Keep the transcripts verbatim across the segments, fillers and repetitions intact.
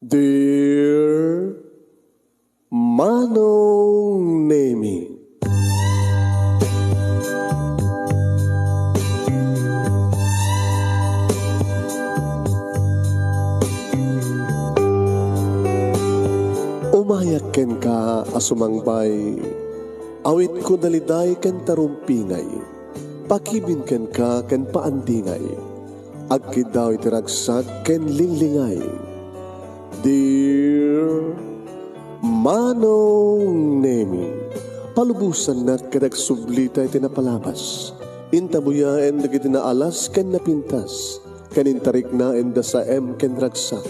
Dear Manong Nemi. Umayak kenka a sumangbay, awitko daliday ken tarumpingay, pakibin kenka ken paandingay, agkiddaw iti ragsak ken linglingay. Dear Manong Nemi, palubosannak ket agsublita iti napalabas. Intabuyaen dagiti naalas ken napintas, ken intariknaen da saem ken ragsak,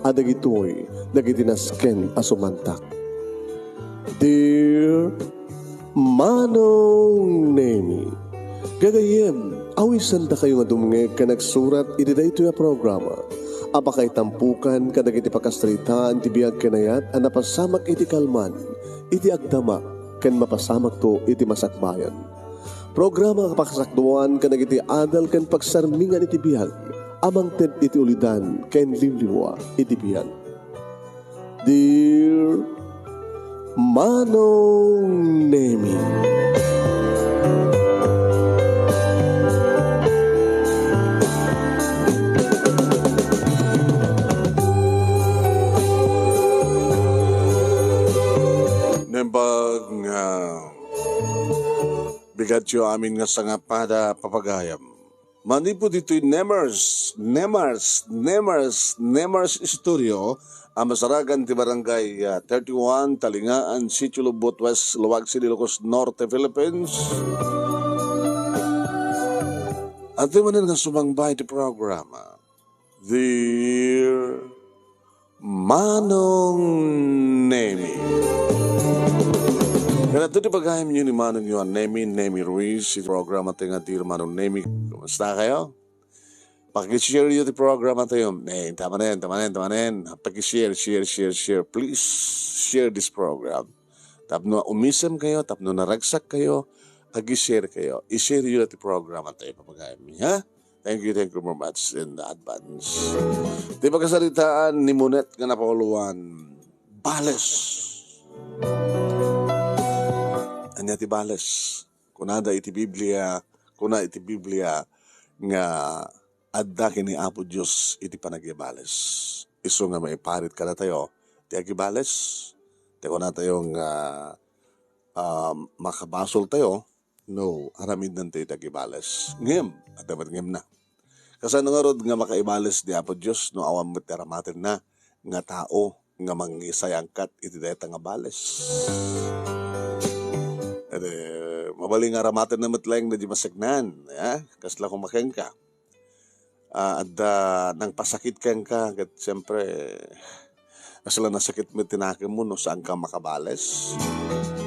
a dagitoy dagiti nasken a sumantak. Dear Manong Nemi, gagayyem, awisandakayo nga dumngeg ken agsurat iti daytoy a programa a pakaitampokan kadagiti pakasaritaan ti biag ken ayat a napasamak iti kalman, iti agdama, ken mapasamakto iti masakbayan. Programa a pakasakduan kadagiti adal ken pagsarmingan iti biag a mangted iti ulidan ken liwliwa iti biag. Dear Manong Nemi. Nembag nga bigatyo amin nga sangapada, papagayam. Manipud ditoy Nemers, Nemers, Nemers, Nemers Studio, a masarakan ti Barangay, ah, thirty-one, Talingaan, Sitio Lubot West, Laoag City, Ilocos Norte, Philippines. Adtoy manen nga sumangbay ti programa, Dear Manong Nemi. Kanato ti pagayamyo ni Manongyo a Nemi, Nemi Ruiz, iti programa tayo nga Dear Manong Nemi. Kumusta kayo? Pakishare yo ti programa tayo. Eh, tamanen, tamanen, tamanen. Pakishare, share, share, share. Please share this program. Tapno umisem kayo, tapno naragsak kayo, agi-share kayo. I-share yo ti programa tayo, papagayam, ha? Thank you, thank you very much in advance. Ti pakasaritaan ni Monet nga napauluan, bales. Ania ti bales? Kunada iti Biblia, kuna iti Biblia nga adda ken ni Apo Dios iti panagbales. Isu nga maiparit kadatayo ti agbales. Ti kunatayo nga, ah, makabasol tayo, no, aramidnan tayo ti agbales. Ngem, adda met ngemna. Kasano ngarud nga makaibales ni Apo Dios no awan met ti aramatenna nga tao nga mangisayangkat iti dayta nga bales? Iti, mabalin nga aramatenna met laeng daydi masaknaan, ya? Kasla koma kenka. Ah, adda nangpasakit kenka, ket siyempre, kasla nasakit met ti nakemmo no saanka makabales.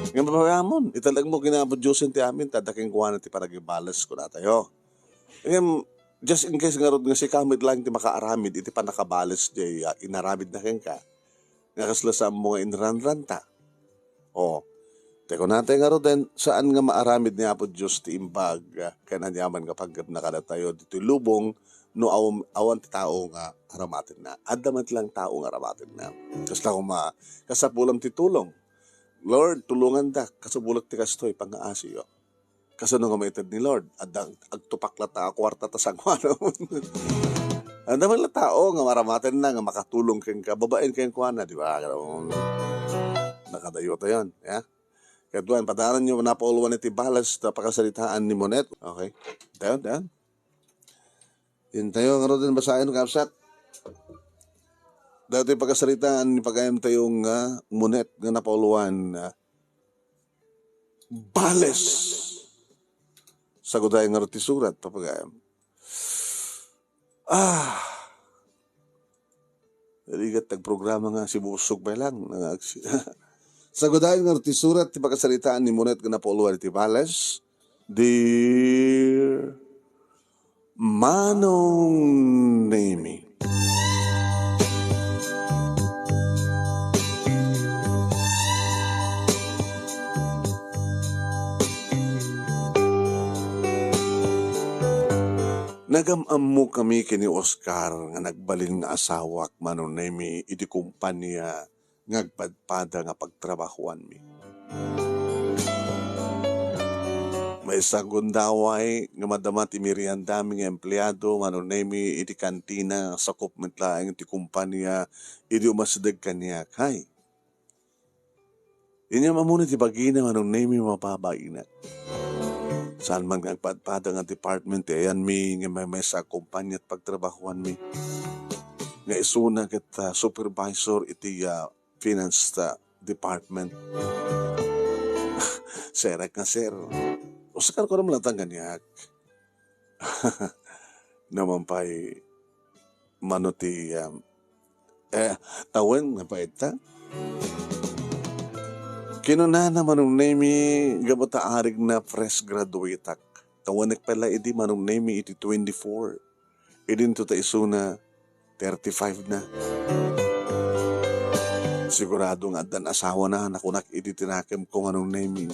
Ngem pabayamon, italekmo ken Apo Dios ti amin, ta adda kenkuana ti panagibales, kunatayo. Ngem, just in case ngarud nga sika met laeng ti makaaramid iti pannakabales diay, ah, inaramidna kenka, nga kasla saanmo nga inranranta. O, ti kunatay ngaruden, saan nga maaramid ni Apo Dios ti imbag, ah, ken aniaman nga panggepna kadatayo ditoy lubong no aw-, awan ti tao nga aramatenna. Adda met lang tao nga aramatenna. Kasla koma, kasapulam ti tulong. Lord, tulongandak, kasubulek ti kastoy, pangngaasiyo. Kasano nga maited ni Lord? Adda agtupak latta a kuarta ta sangoanam. Adda met la tao nga maramatenna nga makatulong kenka, babaen kenkuana, di ba? Nakadayotayon, ya? Kaduan, padaananyo napauluan iti bales ta pakasaritaan ni Monet. Okay. Dayon, dayon. Intayo ngaruden basaen, kabsat. Daytoy pakasaritaan ni pagayamtayo nga Monet nga napauluan, ah, bales. Sagudayen ngarud ti surat, papagayam. Ah. Rigat ti programa nga sibusog pay lang. Nangagsi-, sagudayen ngarud ti surat ti pakasaritaan ni Monet nga napauluan iti bales. Dear Manong Nemi. Nagam-ammokami ken ni Oscar nga nagbalin nga asawak, Manong Nemy, iti kompania nga agpadpada nga pagtrabahoanmi. Maysa gundaway nga madama ti meriendami nga empleado, Manong Nemy, iti kantina nga sakup met laeng ti kompania idi umasideg kaniak. Hay, inyam ammon iti bagina, Manong Nemy, mababainak. Saan man nga agpadpada nga department ti ayanmi nga maymaysa a kompania ti pagtrabahoanmi. Nga isuna ket, ah, supervisor iti, ah, finance, ah, department. Serek nga sir. Oscar, kunak met laeng kaniak. Naman pay mano ti, um, eh, tawen nga pay ita. Kinunana, Manong Nemy, gapu ta arigna fresh graduate-ak. Tawenek pay la idi, Manong Nemy, iti twenty-four. Idinto ta isuna, thirty-five na. Sigurado nga addan asawana, nakunak idi tinakemko, Manong Nemy.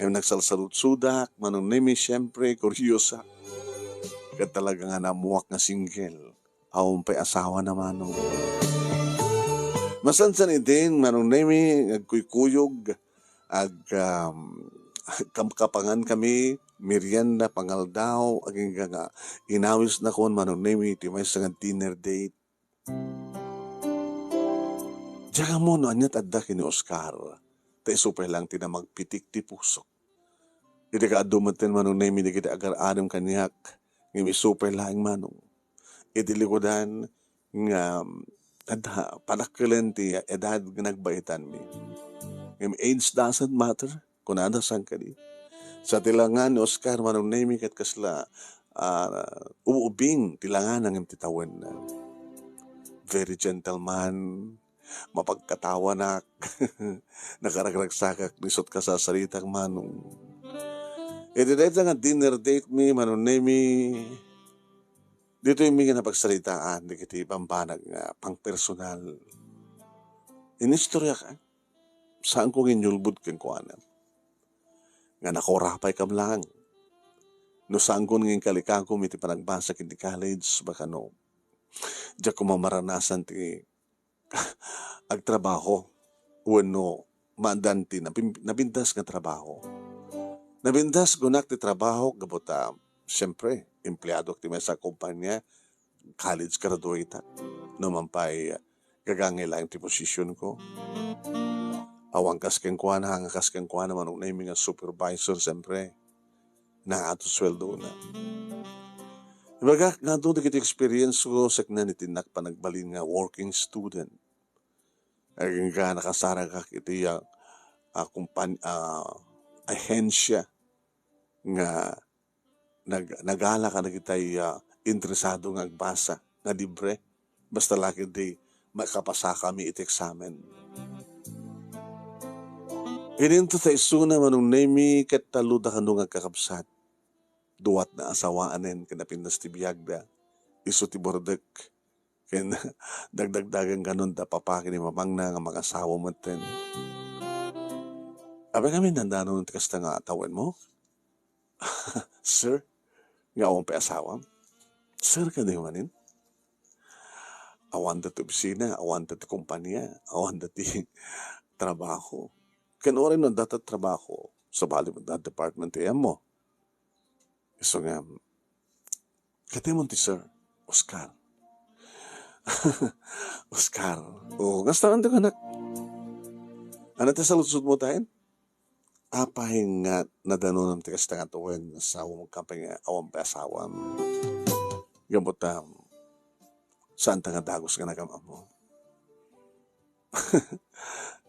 Ngem nagsalsaludsodak, Manong Nemy, siyempre, kuryosa. Ket talaga nga naammoak nga single. Awan pay asawana, Manong. Masansan idin, Manong Nemy, agkuykuyog, ag, um, kam-, kapangan kami, merienda, pangaldaw, agingga nga inawisnakon, Manong Nemy, ti maysa nga dinner date. Diak ammo no ania ti adda ken ni Oscar, ta isu pay laeng ti namagpitik ti pusok. Iti kaadu metten, Manong Nemy, dagiti agar-arem kaniak, ngem isu pay laeng, Manong. Iti likudan nga adda panakkelen ti edad nga nagbaitanmi. Ngem age doesn't matter, kunada saan kadi. Sa ti langan ni Oscar, Manong Nemy, ket kasla, ah, uubing ti langana ngem ti tawenna. Very gentleman, mapagkatawanak, nakaragragsakak, isut' kasasaritak, Manong. Iti dayta nga dinner date mi, Manong Nemy, ditoy mi nga napagsaritaan dagiti bambanag nga pangpersonal. Inistoryak, ah, saanko nga inyulbod kenkuana nga nakurapay kam laeng. No saanko nga inkalikakom iti panagbasa iti college, baka no, diak koma maranasan ti agtrabaho wenno maaddaan ti napim-, napintas nga trabaho. Napintas kunak ti trabaho gapu ta, siyempre, empleado ti maysa a kompania, college graduate-ak. No man pay, gagangay laeng ti posisyonko. Awan kas kenkuana, nga kas kenkuana, Manong Nemy, nga supervisor, siyempre. Naato suweldona. Ibagak nga adu dagiti experience ko, sakna ni tinnak panagbalin nga working student. Agingga nakasaragak iti, ah, ah, kumpan-, ah, ahensya nga nag-, nagala kadagitay, ah, interesado nga agbasa nga libre. Basta la ketdi makapasakami iti eksamen. Idinto ta isuna, Manong Nemy, ket tallo dakano nga agkakabsat. Duat naasawaanen ken napintas ti biagda. Isu ti burdek. Ken dagdagdagen kanon da papa ken ni mamangna nga mangasawa metten. Apay ngamin, nadanon ti kasta nga tawenmo? Sir, nga awan pay asawam? Sir kadi manen? Awanda ti opisina, awanda ti kompania, awanda ti trabaho. Ken uray no adda ti trabaho, sabali met nga department ti ayanmo. Isu nga, katimon ti Sir Oscar. Oscar. O, kasta man ti kunak. Ania ti saludsodmo tayen? Apay nga nadanonam ti kasta nga tawen nga asawam, apay nga awan pay asawam? Gapu ta, saanta nga dagus nga nagam-ammo?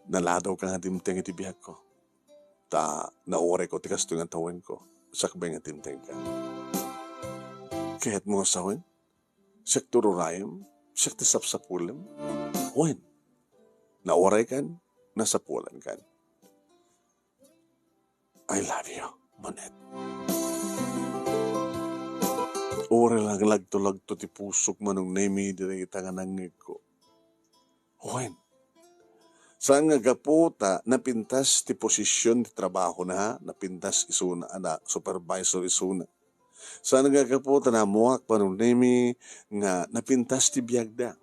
Naladawka nga dimteng iti biagko. Ta naurayko ti kastoy nga tawenko, sakbay nga dimtengka. Kayatmo nga sawen? Siak ti ururayem, siak ti sapsapulem. Wen, nauraykan, nasapulankan. I love you, Monet. Uray la nga lagto-lagto ti pusok, Manong Nemy, dagita nga nangngegko. Wen, saan nga gapu ta napintas ti posisyon ti trabahona, napintas isuna, ana, supervisor isuna. Saan nga gapu ta naammoak, Manong Nemy, nga napintas ti biagda,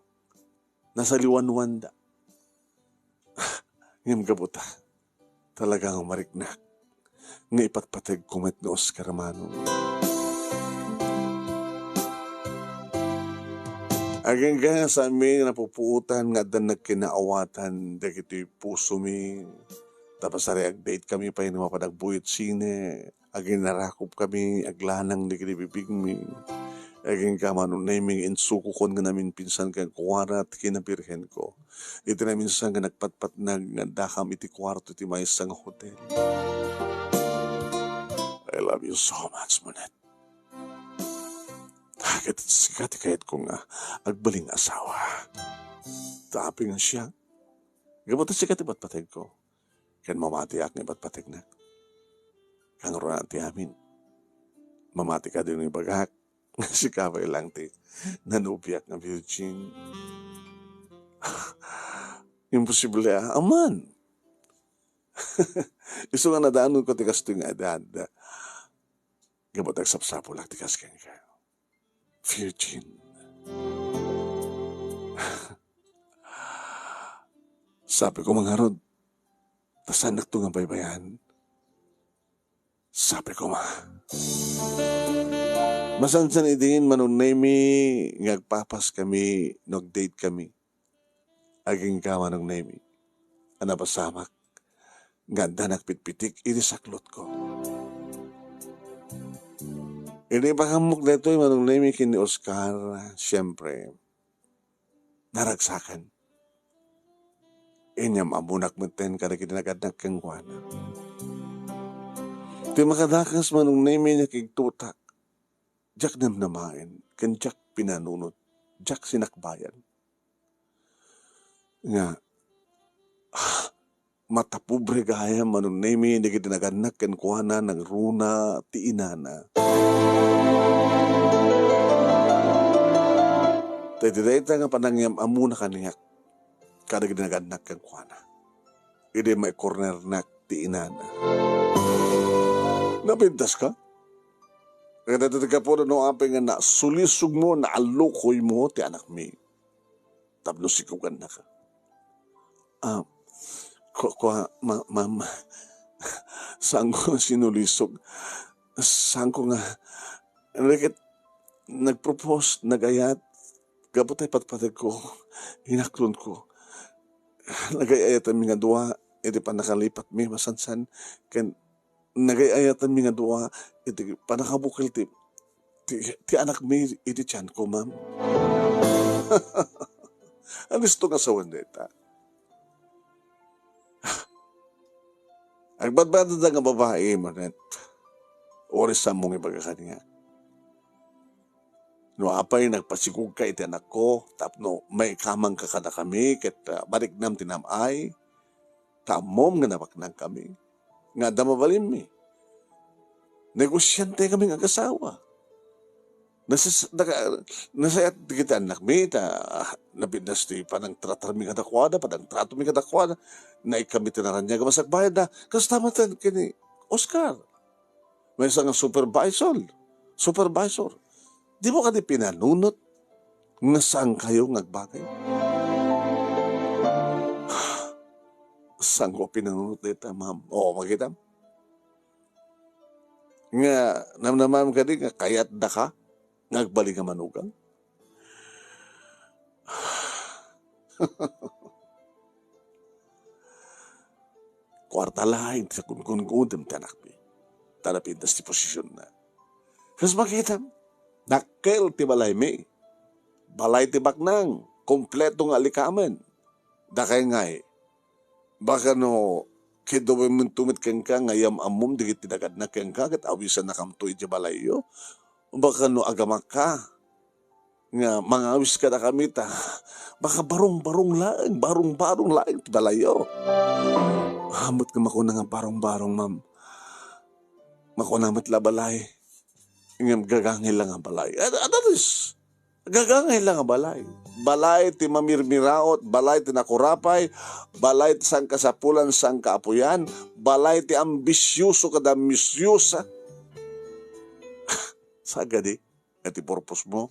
nasaliwanwanda. Ngem gapu ta, talaga nga mariknak nga ipatpategko met ni Oscar, Manong. Agingga a saanmi nga napupuotan nga addan nagkinaawatan dagiti pusomi. Ta pasari agdate kami pay no mapan agbuyot sine, aginarakop kami, aglanang dagiti bibigmi. Agingga, Manong Nemy, insukokon nga naminpinsan kenkuana ti kinabirhenko. Iti naminsan nga nagpatpatnag nga addakam iti kuarto ti maysa nga hotel. I love you so much, Manette. Ket sika ti kayatko nga agbalin nga asawa. Ta apay nga siak? Gapu ta sika ti patpategko. Ken mamatiak nga ipatpategnak. Kangruna ti amin. Mamatika dino ibagak. Sika pay lang ti nanobiak nga virgin. Imposible, ah. Aman. Isu nga nadanonko ti kastoy nga edad. Gapu ta agsapsapulak ti kas kenka. Virgin. Sabi ko, mangarod, ta saannakto nga baybay-an. Sabi ko, ma. Masansan idin, Manong Nemy, nga agpapas kami, no agdate kami. Agingga, Manong Nemy, a napasamak nga adda nagpitpitik iti saklotko. Idi ipakaammo daytoy, Manong Nemy, ken ni Oscar, siempre, naragsakan. Inyam-ammonak metten kadagiti nagadnak kenkuana. Ti makadakas, Manong Nemy, nakigtutak, diak namnamaen, ken diak pinanunot, diak sinakbayan. Nga, ah, matapobre gayam, Manong Nemy, dagiti nagannak kenkuana, nangruna ti inana. Ta iti dayta nga panangyam-ammona kaniak, kadagiti nagannak kenkuana, idi maikornernak ti inana. Napintaska? Ket iti gapuna no apay nga nasulisogmo, naallukoymo ti anakmi tapno sikogannaka. Ah, kua, kua, ma-, ma'am, saanko sinulisog. Saanko nga, ket nagpropose, nagayat, gapu ta ipatpategko, inaklonko. Nagay-ayatanmi nga dua, iti pannakalipatmi, masansan, ken nagay-ayatanmi nga dua iti pannakabukel ti, ti, ti anakmi iti tianko, ma'am. Anisto nga sawen dayta? Agbadbadada nga babai, Manette. Uray saanmo nga ibaga kaniak. No apay nagpasikogka iti anakko tapno maikamangka kadakami ket, ah, mariknam ti nam-ay, ta ammom nga nabaknangkami, nga adda mabalinmi. Negosiante kami nga agasawa. Nasas-, naka-, nasayat dagiti annakmi, ta, ah, napintas ti panangtratarmi kadakuada, panangtratomi kadakuada. Naikkami ti naraniag a masakbayadda. Kasta met ken ni Oscar. Maysa nga supervisor. Supervisor. Dimo kadi pinanunot nga saankayo nga agbagay? Saanko pinanunot dayta, ma'am. Oo, makitam. Nga namnamam kadi nga kayatdaka nga agbalin nga manugang? Kuarta laeng ti sagungungodem ti anakmi. Ta napintas ti posisionna. Kas makitam, dakkel ti balaymi. Balay ti baknang, kompleto nga alikamen. Dakay ngay, baka no kidawemento met kenka nga yam-ammom dagiti nagadnak kenka ket awisannakamto idiay balayyo. Baka no agamakka nga mangawis kadakami ta baka barong-barong laeng, barong-barong laeng ti balayyo. Ammot nga makuna nga barong-barong, ma'am. Makuna met la balay. Ngem gagangay la nga balay. At, at, at least, gagangay la nga balay. Balay ti mamirmiraot, balay ti nakurapay, balay ti sangkasapulan, sangkaapuyan, balay ti ambisioso kada ambisiosa. Sagadi, iti purpose mo,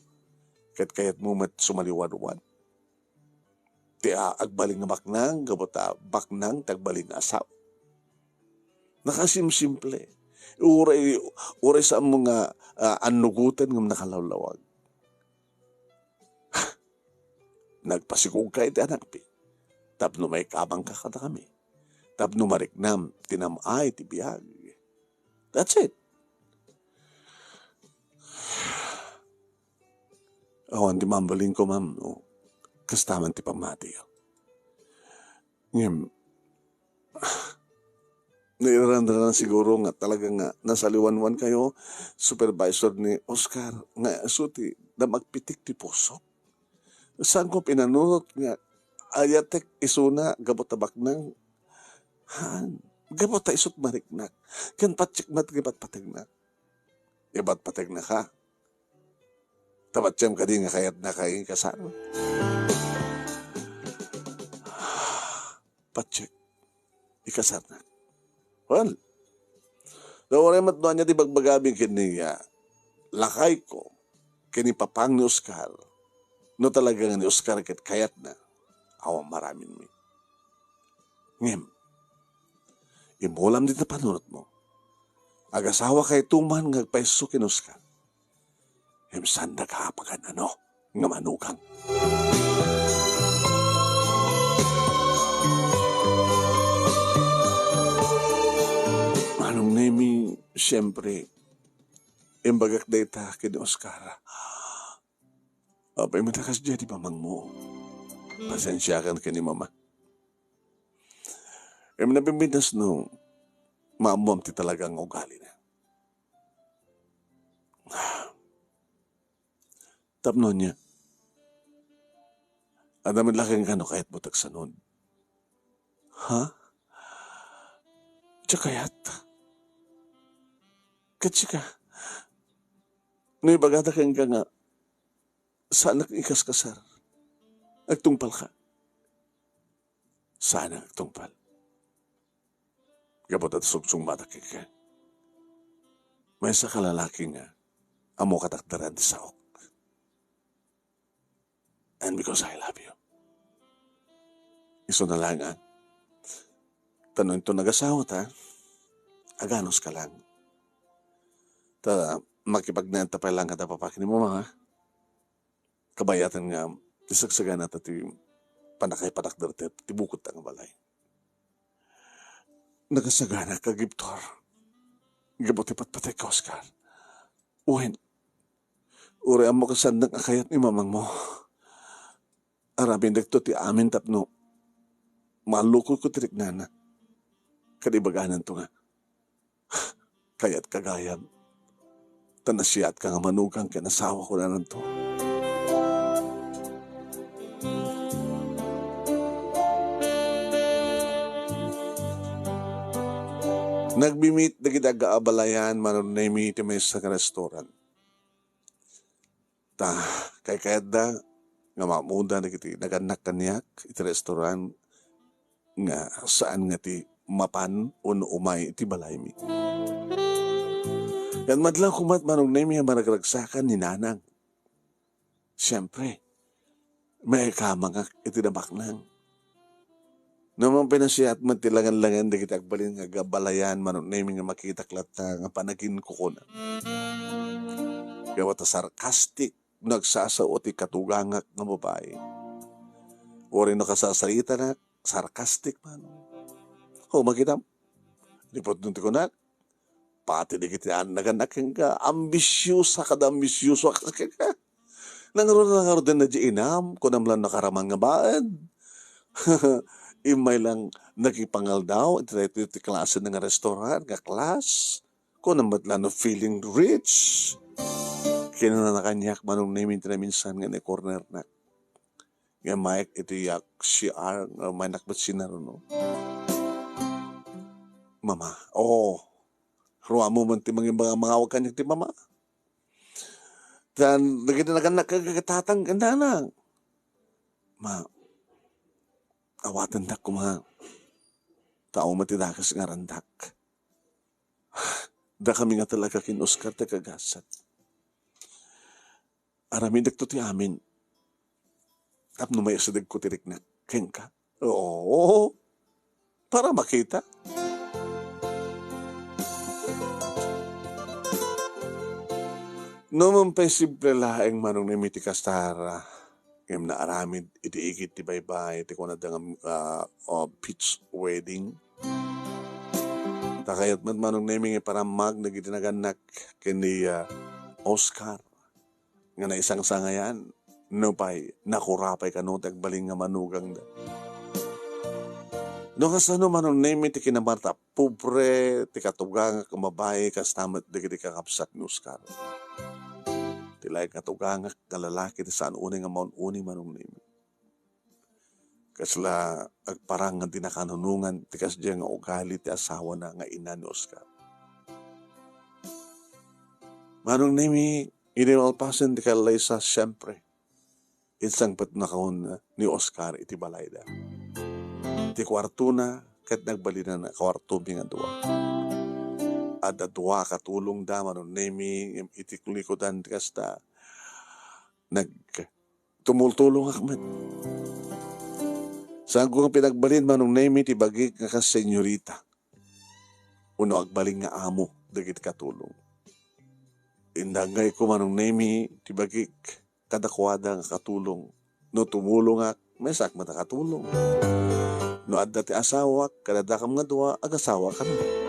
ket kayatmo met sumaliwanwan. Ti a-, agbalin nga baknang, gapu ta baknang ti agbalin nga asawa. Nakasimsimple. Uray, uray saan mo nga, ah, annugoten ngem nakalawlawag. Nagpasikogka iti anakmi tapno maikamangka kadakami, tapno mariknam ti nam-ay ti biag. That's it. Awan ti mambalinko, ma'am, no kasta man ti pammatiyo. Ngem, nairanranan siguro nga talaga nga nasaliwanwan kayo, supervisor ni Oscar, nga isu ti damagpitik ti puso. Saanko pinanunot nga ayatek isuna gapu ta baknang? Haan, gapu ta isut mariknak. Ken patiek met nga ipatpategnak. Ipatpategnak, ha? Ta patiem kadi nga kayatnak a ikasar? Patiek, ikasarnak. Well, no, uray met no ania ti bagbagami ken ni, ah, lakayko, ken ni papang ni Oscar, no talaga nga ni Oscar ket kayatna, awan maraminmi. Ngem, imulam dita panunotmo. Agasawakayto man nga agpayso ken Oscar. Ngem saandak a pagan-ano nga manugang. Manong Nemi, siempre, imbagak dayta ken ni Oscar. Apay met a kasdiay ti mamangmo. Pasensiakan ken ni mama. Ngem nabibinas no maammuam ti talaga nga ugalina. Tapno ania? Adda met la kenka no kayatmo ti agsanod. Ha? Diak kayat. Ket sika, no ibagada kenka nga saanak ikaskasar, agtungpalka. Saanak agtungpal. Gapu ta sumsumbatak kenka. Maysa ka lalaki nga ammo katakdaran ti saok. And because I love you. Isuna laeng, ah. Ta no inton agasawata, aganuska laeng. Ta makipagnaedta pay laeng kada papaki ni mama, ha? Kabayatan nga, ti sagsaganata ti pannakaipatakder ti, ti bukodta nga balay. Nagasagana ka, Gibtor. Gapu ti patpategka, Oscar. Wen, uray ammok a saannak a kayat ni mamangmo. Aramidekto ti amin tapno maallukoyko ti riknana. Ket ibagananto nga, kayatka gayam. Ta nasiatka nga manugang ken asawa, kunananto. Nagmi-meet dagiti agabalayan, Manong Nemi, iti maysa nga restaurant. Ta kaykayatda nga maammoda dagiti nagannak kaniak iti restaurant nga saan nga ti mapan wenno umay iti balaymi. Ket madlaw koma, Manong Nemi, a maragragsakan ni Nanang. Siempre, maikamangak iti nabaknang. Ngem pinasiat met ti langan-langan dagiti agbalin nga agabalayan, Manong Nemi, nga makitak latta nga panaginkukuna. Gapu ta sarcastic no agsasao ti katugangak nga babai. Uray no kasasaritanak, sarcastic man. O, makitam. Ripot no ti kunak, pati dagiti annagan a kenka, ambisiosa kada ambisioso a kenka. Nangrud-, nangruden na di inam, kunam lan nakaraman nga baen. Immay lang nakipangaldaw, iti, iti, iti klase nga restaurant, nga class. Kunam met lan no feeling rich. Kinuna na kaniak, Manong Nemi, ti naminsan nga ni-cornernak. Nga mayek iti yak C R, nga maynak met sinaruno. Mama, oh, ruamo man ti mangi-, mangawag kaniak ti mama. Tan, dagiti nagannak ken tatang ken nanang. Ma, awatendak koma. Tao met ti dakes nga arandak. Dakami nga talaga ken Oscar ti kagasat. Aramidekto ti amin tapno maisidegko ti riknak kenka. Oo, para makita. No man pay simple laeng, Manong Nemi, ti kasta, ngem naaramid iti igid ti baybay ti kunada nga, ah, ah, beach wedding. Ta kayat met, Manong Nemi, nga iparammag dagiti nagannak ken ni, ah, Oscar nga naisangsangayan. Nupay, nakura pay kano ti agbalin nga manugangda. No kasano, Manong Nemi, ti kinamarta, pobre ti katugangak nga babai, kasta met dagiti kakabsat ni Oscar. Ti laeng katugangak nga lalaki ti saan unay nga maun-uni, Manong Nemi. Kasla agparang nga di nakanunongan ti kasdiay nga ugali ti asawana nga ina ni Oscar. Manong Nemi, idi malpasen ti kallaysa, siempre, insangpetnakon ni Oscar iti balayda. Ti kuartona ket nagbalinana a kuartomi nga dua. Adda dua a katulongda, Manong Nemi, ngem iti kulikudan ti kasta, nag-, tumultulongak met. Saanko nga pinagbalin, Manong Nemi, ti bagik nga kas senyorita wenno agbalin nga amo dagiti katulong. Indangayko, Manong Nemi, ti bagik kadakuada nga katulong. No tumulongak, maysaak met a katulong. No adda ti asawak, kadadakam nga dua, agasawakami.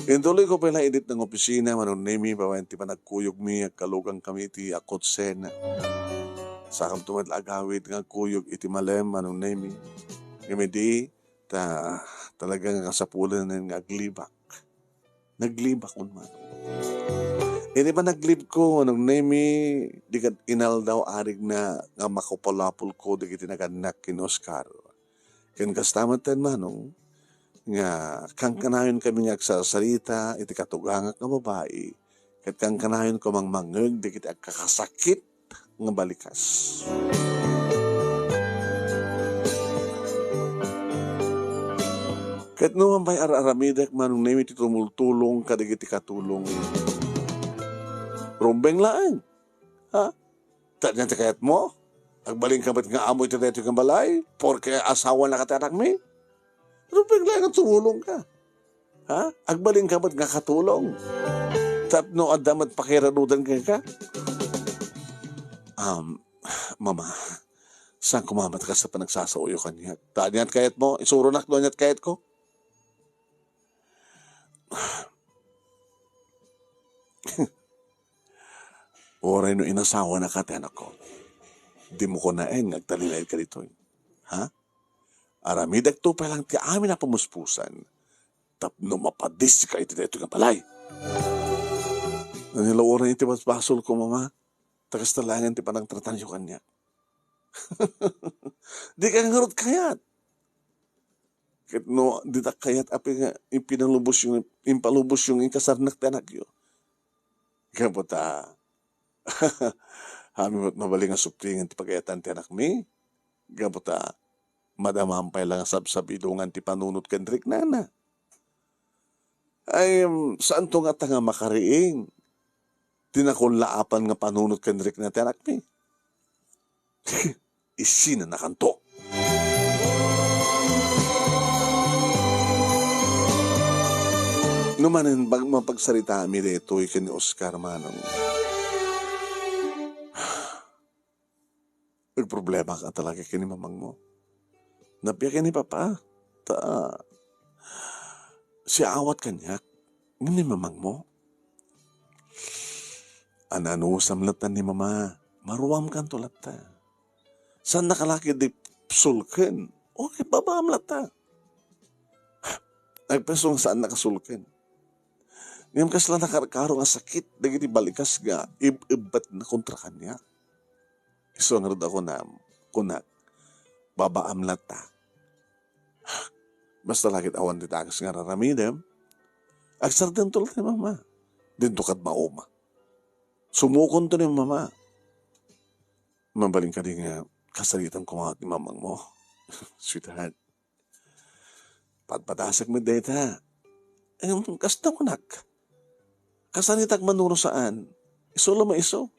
Intuloyko pay la init nga opisina, Manong Nemi, babaen ti panagkuyogmi, agkalugangkami iti akutsena. Sakamto met la agawid nga agkuyog iti malem, Manong Nemi. Ngem idi, ta talaga nga kasapulan nga aglibak. Naglibak unman. Idi panaglibko, Manong Nemi, di ket inaldaw arigna nga makupulapolko dagiti nagannak ken Oscar. Ken kasta met ten, Manong, nga kankanayonkamin nga agsarsarita iti katugangak nga babai, ket kankanayonko mangmangngeg dagiti agkakasakit nga balikas. Ket no man pay ar-aramidek, Manong Nemi, ti tumultulong kadagiti katulong, rumbeng laeng. Ha? Ania ti kayatmo? Agbalinka met nga amo iti daytoy nga balay, porke asawanaka ti anakmi? Rumbeng laeng nga tumulongka. Ha? Agbalinka met nga katulong tapno adda met pakiranudan kenka? Um, Mama, saan koma met kasta panagsasaoyo kaniak? Ta ania ti kayatmo? Isuronak no ania ti kayatko? Uray no inasawanaka ti anakko, dimo kunaen nga agtalinaedka ditoy. Ha? Aramidekto pay lang ti amin a pamuspusan tapno mapadiska iti daytoy nga balay. Nanilaw uray iti basbasolko, Mama, ta kasta laengen ti panagtratanyo kaniak. Dika ngarud kayat. Ket no dita kayat, apay nga impinalubosyo, impalubosyo nga inkasarnak ti anakyo? Gapu ta, amin met mabalin nga supplingen ti pagayatan ti anakmi. Gapu ta, madamam pay la nga sabsabidongan ti panunot ken riknana. Ay, em, saanto ngata nga makariing ti nakunlaapan nga panunot ken rikna ti anakmi? Isinanakanto. No manen bag-, mapagsaritaami daytoy ken ni Oscar, Manong, agproblemaka talaga ken ni mamangmo. Napia ken ni Papa, ta siawat kaniak. Ngem ni mamangmo, ananusam latta ni Mama, maruamkanto latta. Saannaka la ketdi sulken. Okay, babaam latta. Agpayso nga saannaka sulken. Ngem kasla nakarkaro nga sakit dagiti balikas nga ib-ibbatna kontra kaniak. Isu ngarud a kunam, kunak, babaam latta. Basta la ket awan ti dakes nga ar-aramidem, agsardemto latta ni Mama. Dinto kad mauma. Sumukonto ni Mama. Mabalin kadi nga kasaritam koma ti mamangmo? Sweetheart, padpadasek met dayta. Em, kasta kunak. Kasaritak man no saan, isu la maisu.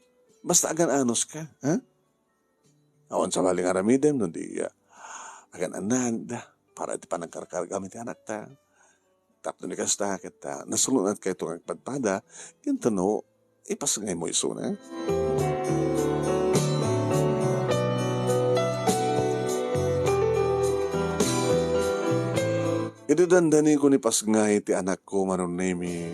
Basta agan-anos ka, ha? Awan sabali nga aramidem no di, ah, agan-anad para iti panagkarkargam iti anakta. Tapno ni kasta, ket, ah, nasulonat kayto nga agpadpada, intono ipasngaymo isuna. Idi dandani ko ni pasngay ti anakko, Manong Nemi,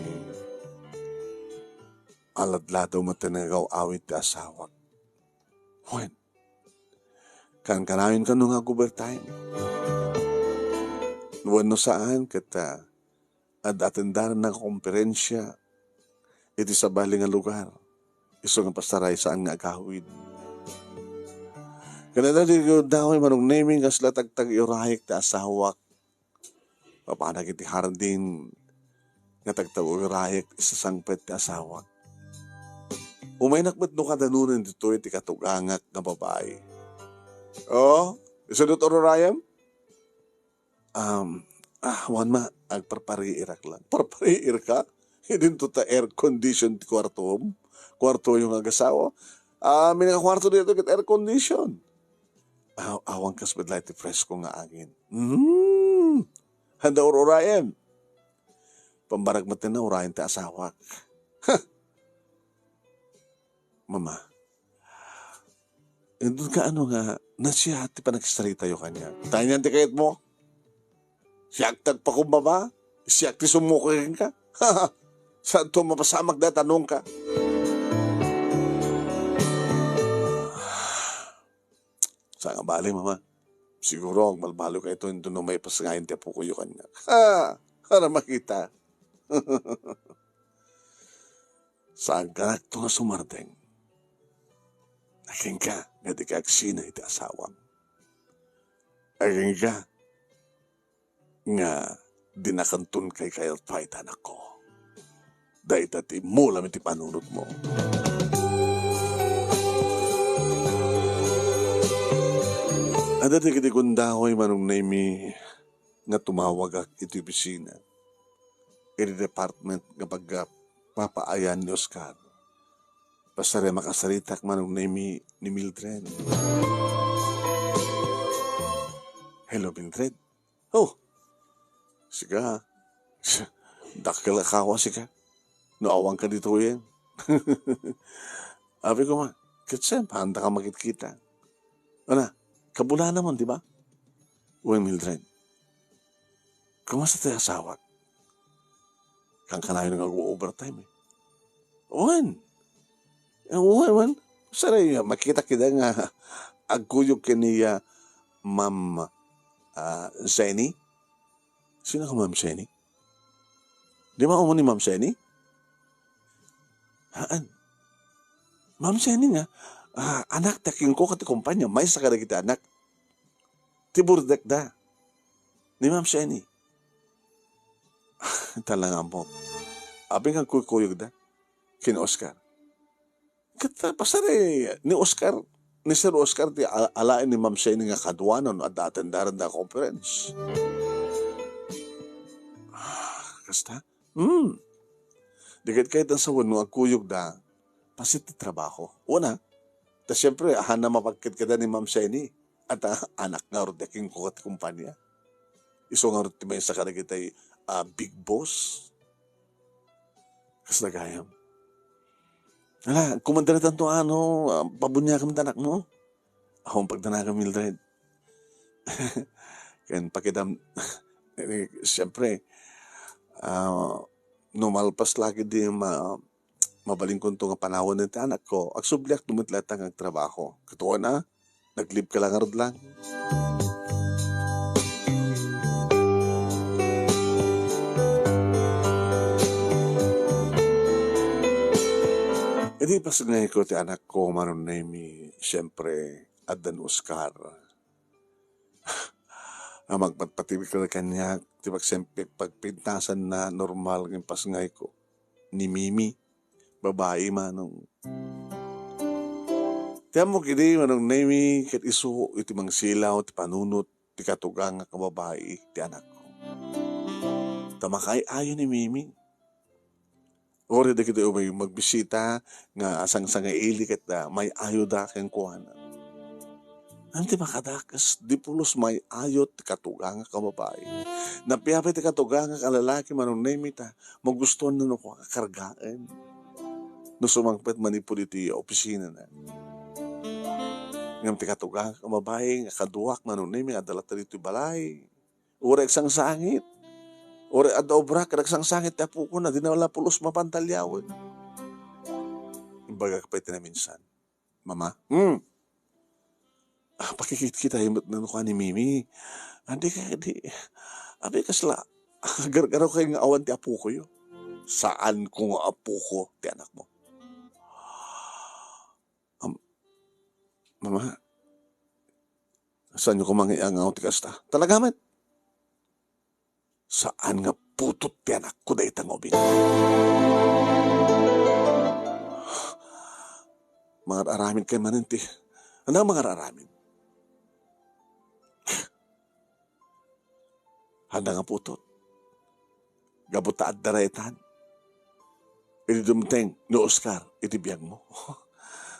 aladladaw met ti nagaw-awid ti asawak. Wen, kankanayon kano nga ag-overtime. Wenno saan, ket, ah, ad-atendaran nga konferensia iti sabali nga lugar. Isu nga pasaray saan nga agawid. Ken adda ti gundaway, Manong Nemi, kasla tagtag-urayek ti asawak. Papanak iti hardin nga tagtag-urayek, isasangpet ti asawak. Umaynak met no kadanunan ditoy ti katugangak nga babai. Oh, isu ditoy urayem? Um, ah, wan ma, agparpariirak lang. Parpariir ka? Idinto ta air condition ti kuartom. Kuartoyo nga agasawa. Ah, minakakuarto dito ket air condition. Aw-, awan kas met laeng ti presko nga angin. Hmm. Handa ur-urayen. Pambarag met ti naurayen ti asawak. Mama, inton ka ano nga, nasiya ti panagsaritayo kaniak. Tayan ti kayatmo? Siak ti agpakumbaba? Siak ti sumuko kenka? Saanto mapasamak da tanongka? Saan nga bale, Mama. Siguro, agbalbaliw kayto inton no maipasngayen ti apokoyo kaniak. Ha! Para makita. Saan kanakto nga sumardeng? Aginka nga di ka agsina iti asawam. Aginka nga dinakanton kay kayatpay ta anakko. Dayta ti immulam iti panunotmo. Adda dagiti gundaway, Manong Nemi, nga tumawagak iti opisina, iti department nga pagpapaayan ni Oscar. Pasarem a makasaritak, Manong Nemi, ni Mildred. Hello, Mildred. Oh, sika. Dakkel a kawa sika. No awan ka ditoyen. Abi ko nga, ket saan, paanda ka makitkita. Ana, kabulanamon, di ba? Wen, Mildred. Kumusta ti asawak? Kankanayon nga ag-overtime, eh. Wen. Eh, wen, wen. Saray, ah, makita kita nga agkuyog ken ni, ah, Ma'am, ah, Jenny. Sino nga Ma'am Jenny? Di ba umuni Ma'am Jenny? Haan. Ma'am Jenny nga, ah, anak ti akinko ket ti kumpanya, maysa kadagiti anak. Ti burdek da. Ni Ma'am Jenny. Talaga mo. Abi nga kuykuyog da. Ken Oscar. Ket, ah, pasari ni Oscar, ni Sir Oscar ti a-, alaen ni Ma'am Jenny nga kaduanan no adda atendaran da conference. Ah, kasta? Hmm. Di ket kayat a sawen no agkuyog da, pasit ti trabaho. Una, ta siempre, ahanna mapagketkeda ni Ma'am Jenny. At, ah, anak nga rudek ken kuko ti kumpanya. Isu nga rud ti maysa kadagitay, ah, big boss. Kasta gayam. Ala, kumandara tanto ano, ah, pabuniagam ti anakmo. Awan pagdanagan, Mildred. Ken pakidam, eh, siyempre, ah, no malpas lagi di ma-, mabalinkonto nga panawen ti anakko, agsubliak no met latta nga agtrabaho. Ket wen a, nag-leave ka la ngarud lang. Idi pasngayko ti anakko, Manong Nemi, siyempre, addan Oscar. A, magpatpatibik la kaniak ti pagsempit, pagpintasanna, normal nga impasngayko. Ni Mimi, babai, Manong. Ti ammok idi, Manong Nemi, ket isu iti mangsilaw ti panunot ti katugangak a babai ti anakko. Ta makaay-ayo ni Mimi. Uray dagitoy umay magbisita nga sangsangaili ket, ah, may-ayoda kenkuana. Ania ti makadakes? Di pulos may-ayo ti katugangak a babai. Napiapay ti katugangak a lalaki, Manong Nemi, ta magustuanna no kua nga kargaen no sumangpet manipud iti opisinana. Ngem ti katugangak a babai nga kaduak, Manong Nemi, nga adda latta ditoy balay, uray agsangsangit. Uray adda obra ket agsangsangit ti apokon, a dina la pulos mapan talliawen. Imbagak pay ti naminsan, "Mama." "Hmm." "Ah, pakikitkitayo met no kua ni Mimi. Adi ka, di, abi kasla, gargaraw kay nga awan ti apokoyo." "Saanko nga apoko ti anakmo." "Am, Mama, saanyo koma nga iangaw ti kasta?" "Talaga met?" "Saan nga putot ti anakko dayta nga ubing." Mangar-aramid kay manen ti, ania mangar-aramid? Ania nga putot? Gapu ta adda daytan. Idi dumteng ni Oscar iti biagmo.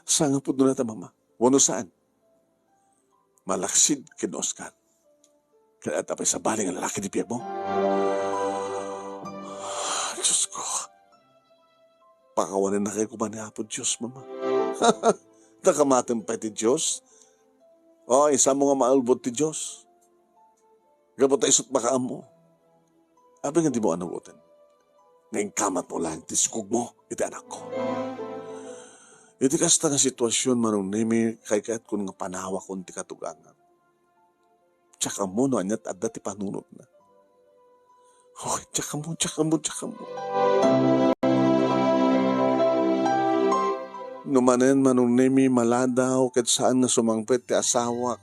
Saan nga pudno dayta, Mama? Wenno saan? Malaksid ken Oscar. Ket adda pay sabali nga lalaki ti biagmo. Diosko, pakawanennakay koma ni Apo Dios, Mama. Ta kamaten pay ti Dios. O, isamo nga maulbod ti Dios. Gapu ta isut makaammo. Apay nga dimo anugoten nga inkamatmo laeng ti sikogmo iti anakko? Iti kasta nga situasion, Manong Nemi, kaykayatkon nga panawakon ti katugangak. Diak ammo no ania ti adda ti panunotna. Oy, diak ammo, diak ammo, diak ammo. No manen, Manong Nemi, maladaw ket saan nga sumangpet ti asawak.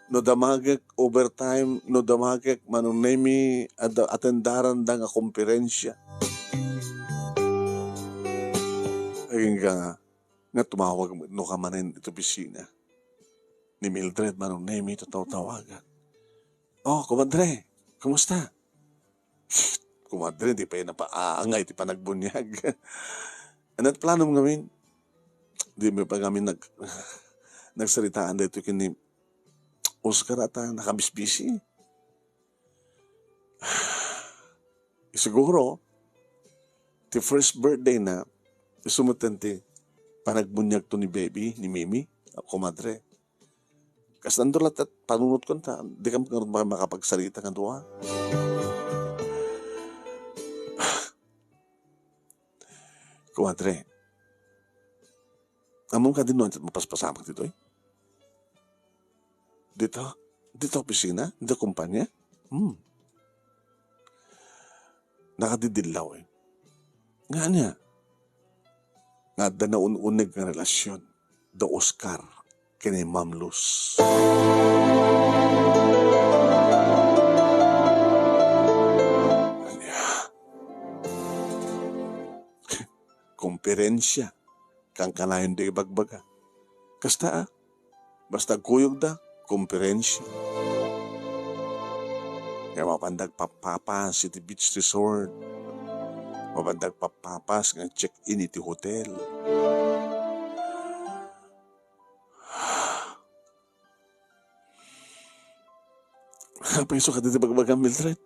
No damagek overtime, no damagek, Manong Nemi, adda atendaranda nga komperensia. Agingga nga, nga tumawag no ka manen iti opisina ni Mildred, Manong Nemi, tatawtawagak. "Oh, kumadre, kumusta?" Kumadre, di pay napaangay ti panagbunyag. "Ania ti planom ngamin?" Di mi pa ngamin nag-, nagsaritaan daytoy ken ni Oscar, a ta nakabisbisi. Siguro, ti first birthday na, isu metten ti panagbunyagto ni baby, ni Mimi, a kumadre. Kastan dua latta ti panunotkon ta, di kami ngarud maka-, makapagsarita nga dua. Kumadre, ammom kadi no ania ti mapaspasamak ditoy? Dita, dita opisina? Dita kumpanya? Hmm. Nakadidillaw, eh. Nga ania? Nga adda naun-uneg nga relasyon da Oscar ken ni Ma'am Luz. Ania? Komperensia. Kankanayon da ibagbaga. Kasta, a. Basta agkuyogda, komperensia. Nga mapanda agpappapas iti beach resort. Mapanda agpappapas nga check-in iti hotel. Apay isu kadi ti bagbagam, Mildred?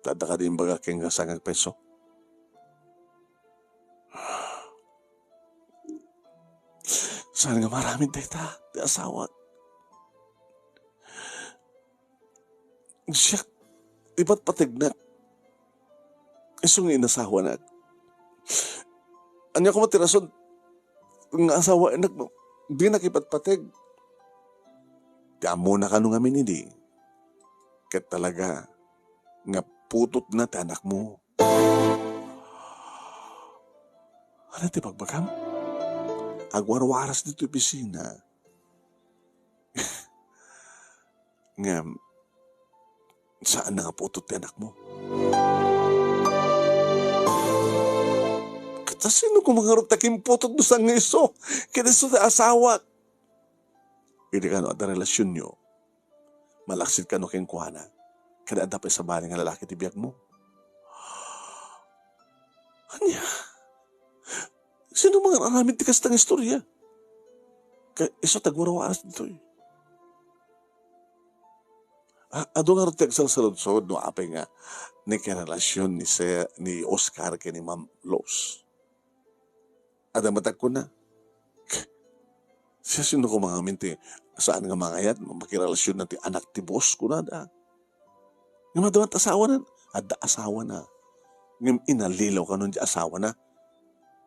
Ta adda kadi imbagak kenka saan nga agpayso? Saan nga maaramid dayta ti asawak? Siak, ipatpategnak. Isu nga inasawanak. Ania koma ti rason nga asawaennak no dinak ipatpateg? Ti ammona kano ngamin idi, ket talaga nga putotna ti anakmo. Ania ti bagbagam? Agwarwaras ditoy opisina. Ngem, saan nga putot ti anakmo. Ket ta sino koma ngarud ti akinputot no saan nga isu? Ket isu ti asawak. Idi kano adda relasionyo, malaksid kano kenkuana, ket adda pay sabali nga lalaki ti biagmo. Ania? Sino nga aramid ti kasta nga istorya? Ka-, isu ti agwarwaras ditoy. A-, adu ngarud ti agsalsaludsod no apay nga nakirelasion ni se-, ni Oscar ken ni Ma'am Luz. Adda met agkuna, "Siasino koma ngamin ti saan nga mangayat, makirelasionna ti anak ti boss?" kunada. Ngem adda met asawana, adda asawana. Ngem inalilaw kano ti asawana.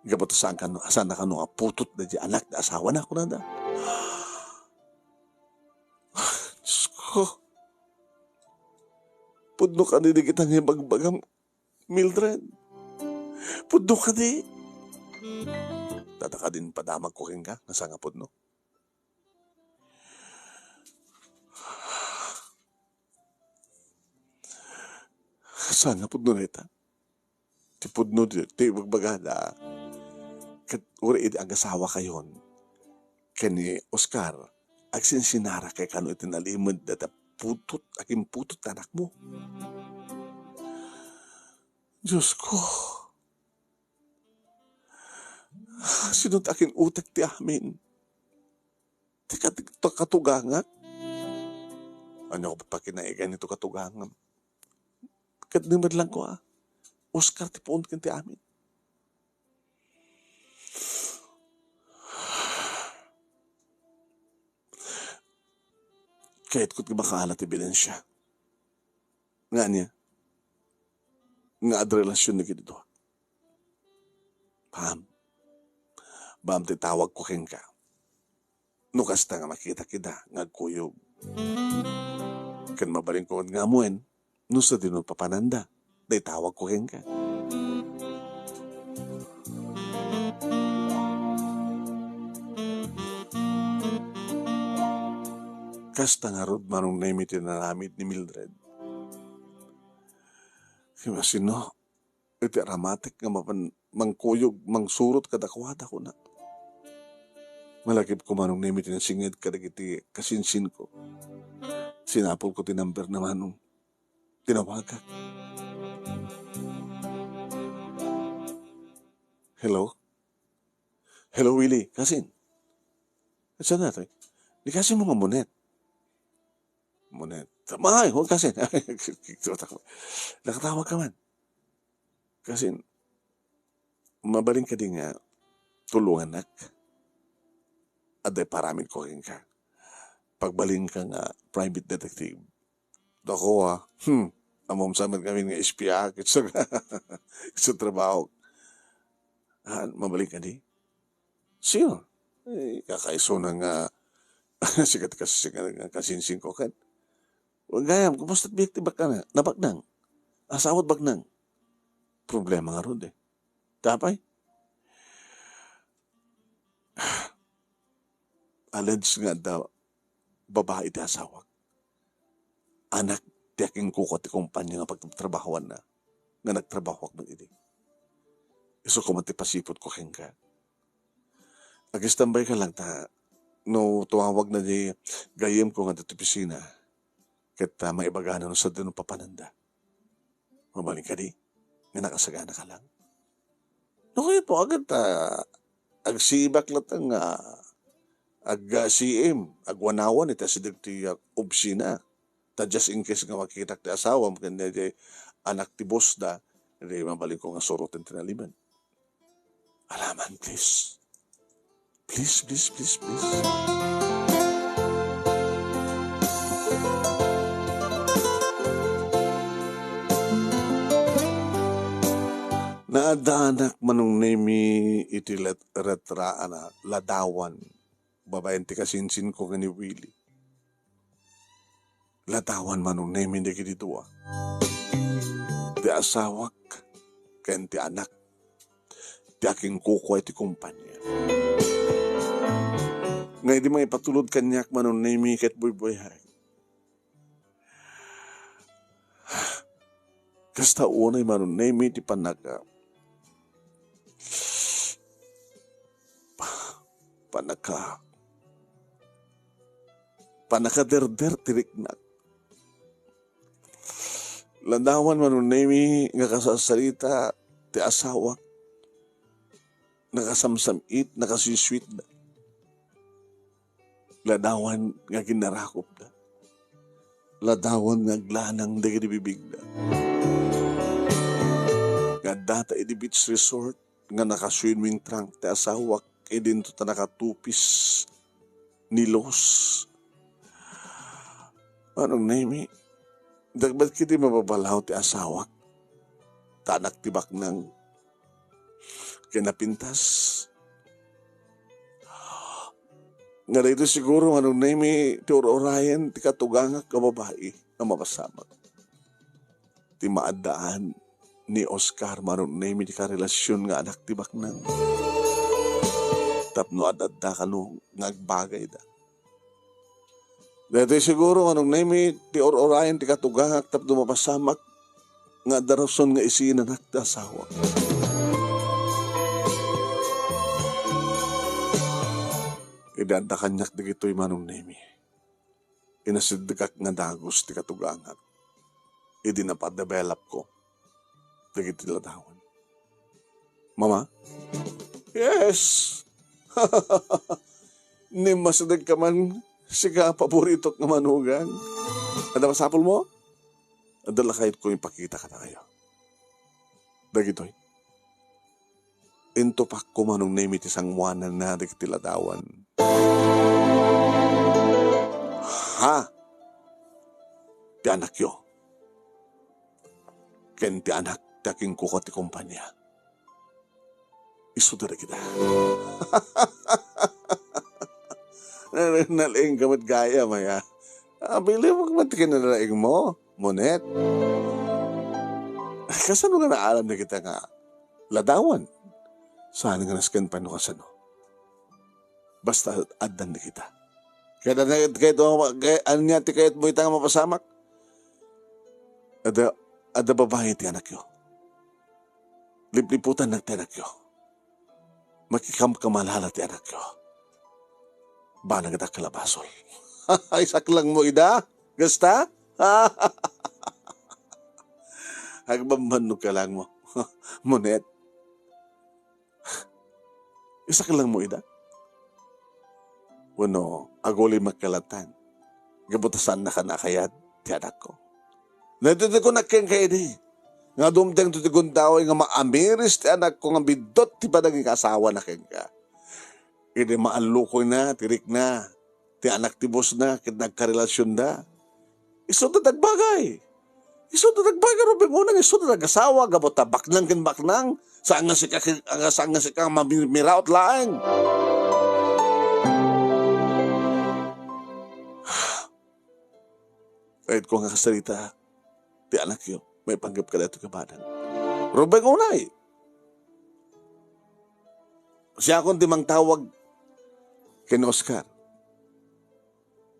Gapu ta saan kano, saan na kano nga putotda ti anak ti asawana, kunada. Diyos ko. Pudno kadi dagita nga ibagbagam, Mildred. Pudno kadi. Data kadin padamagko kenka, nga saan nga pudno. Saan nga pudno dayta? Ti pudno ti, ti ibagbagada, ket uray idi agasawakayon ken ni Oscar, agsinsinarakayo kano iti nalimed dayta putot, akinputot ti anakmo. Diyos ko, sino ti akin-utek ti amin? Ti kat-, to katugangak? Ania ko pakinaigay ni to katugangam? Ket ni met lang ko, a, Oscar ti puon ken ti amin. Kayatko ti makaala ti ebidensia. Nga ania? Nga adda relasion dagiti dua. Pam. Pam ti tawagko kenka. No kasta nga makitak ida nga agkuyog. Ken mabalinko met nga ammoen, no sadino papananda, ta itawagko kenka. Kasta ngarud, Manong Nemi, ti inaramid ni Mildred. Ket sino iti aramatek nga mapan mangkuyog, mangsurot kadakuada, kuna. Malagipko, Manong Nemi, ti nasinged kadagiti kasinsinko. Sinapulko ti number na, Manong. Tinawagak. Hello? Hello, Willie. Kasin? Saan na to? Ni kasin mo nga munet. Munet. Maay, huwag kasin. Nakatawag ka man. Kasin, mabalin kadi nga tulunganak? Adda iparamidko kenka. Pagbalinka nga private detective. Dako, a. Hmm. Ammom sa met ngamin nga espia, ket sa, sa trabaho. Ah, mabalin kadi? Sino? Eh, kakaisuna nga, sikat kasi nga kasinsinko ken. Gayam, kumusta biag ti baknang? Nabaknang? Asawa't baknang? Problema ngarud, eh. Tapay? Alleged nga adda babai ti asawak. Anak ti akinkukua ti kumpanya nga pagtrabahoanna, nga nagtrabahoak met idi. Isu koma ti pasiputko kenka. Agistambay ka lang ta no tumawag na di gayyemko nga ditoy opisina, ket, ah, maibagana no sadino papananda. Mabalin kadi nga nakasagana ka lang. No kayat mo, aganta, agsibak latta nga ag-, C M, agwanawan iti asideg ti, ah, opisina. Ta just in case nga makitak ti asawam ken di anak ti boss da, di mabalinko nga suroten ti nalimed. Alaman, please. Please, please, please, please. Naaddanak Manong Nemi iti let-, retraana, ladawan, babaen ti kasinsinko nga ni Willie. Ladawan Manong Nemi dagiti dua. Ti asawak ken ti anak ti akinkukua iti kumpania. Nga idi maipatulod kaniak Manong Nemi ket buybuyay. Kasta unay Manong Nemi ti panaka-, panaka-, panakaderder ti riknak. Ladawan Manong Nemi nga kasasarita ti asawak nakasamsam-it, nakasweet-sweetda. Ladawan nga aginarakupda. Ladawan nga aglanang dagiti bibigda. Nga addata idi beach resort nga naka-swimming trunk ti asawak, idinto ta nakatupis ni Los. Manong Nemi, dagbat kiti mababalaw ti asawak, ta anak ti baknang. Ken napintas. Nga daytoy siguro, Manong Nemi, ti ur-urayen ti katugangak nga babai nga mapasamak. Ti maaddaan ni Oscar, Manong Nemi, ti karelasion nga anak ti baknang. Tapno ad-adda kano nga agbagayda. Daytoy siguro, Manong Nemi, ti ur-urayen ti katugangak tapno mapasamak nga adda rason nga isinanak ti asawak. Idi adda kaniak dagitoy, Manong Nemi, inasiddegak nga dagus ti katugangak idi napa-developko dagiti ladawan. Mama? Yes! Ni masidegka man, sika a paboritok nga manugang. Adda masapulmo? Adda lakayko ipakita kadakayo. Dagitoy. Intupakko, Manong Nemi, ti sangoananna dagiti ladawan. Ha? Ti anakyo. Ken ti anak ti akingkuko ti kompania. Isuda dagita. Nalaingka met gayam, aya. Abilib met ti kinalaingmo, Monet. Kasano nga naaram dagita nga ladawan? Saan nga nasken pay no kasano? Basta addan dagita. Kaya na, kaya, kaya, ania ti kayatmo ita nga mapasamak? Adda, adda babai ti anakyo. Lipliputannak ti anakyo. Makikamkamalala ti anakyo. Banagdak la basol. Ay, saklangmo ida? Gasta? Agbambannog ka lang mo. Monet. Isaklang mo ida? Wenno, agulimek ka latta. Gapu ta saannaka a kayat ti anakko. Daytoy ti kunak kenka idi, nga dumtengto ti gundaway nga maamiris ti anakko nga biddut ti panangikasawana kenka. Idi maallukoyna ti rikna, ti anak ti bosna ket nagkarelasionda. Isuda ti agbagay. Isuda ti agbagay, Rubeng, unay isuda ti agasawa, gapu ta baknang ken baknang. Saan nga sika, saan nga sika mamimiraot laeng. Kayatko nga kasarita ti anakyo, maipanggep kadaytoy nga banag. Rubeng, unay. Siakon ti mangtawag ken Oscar.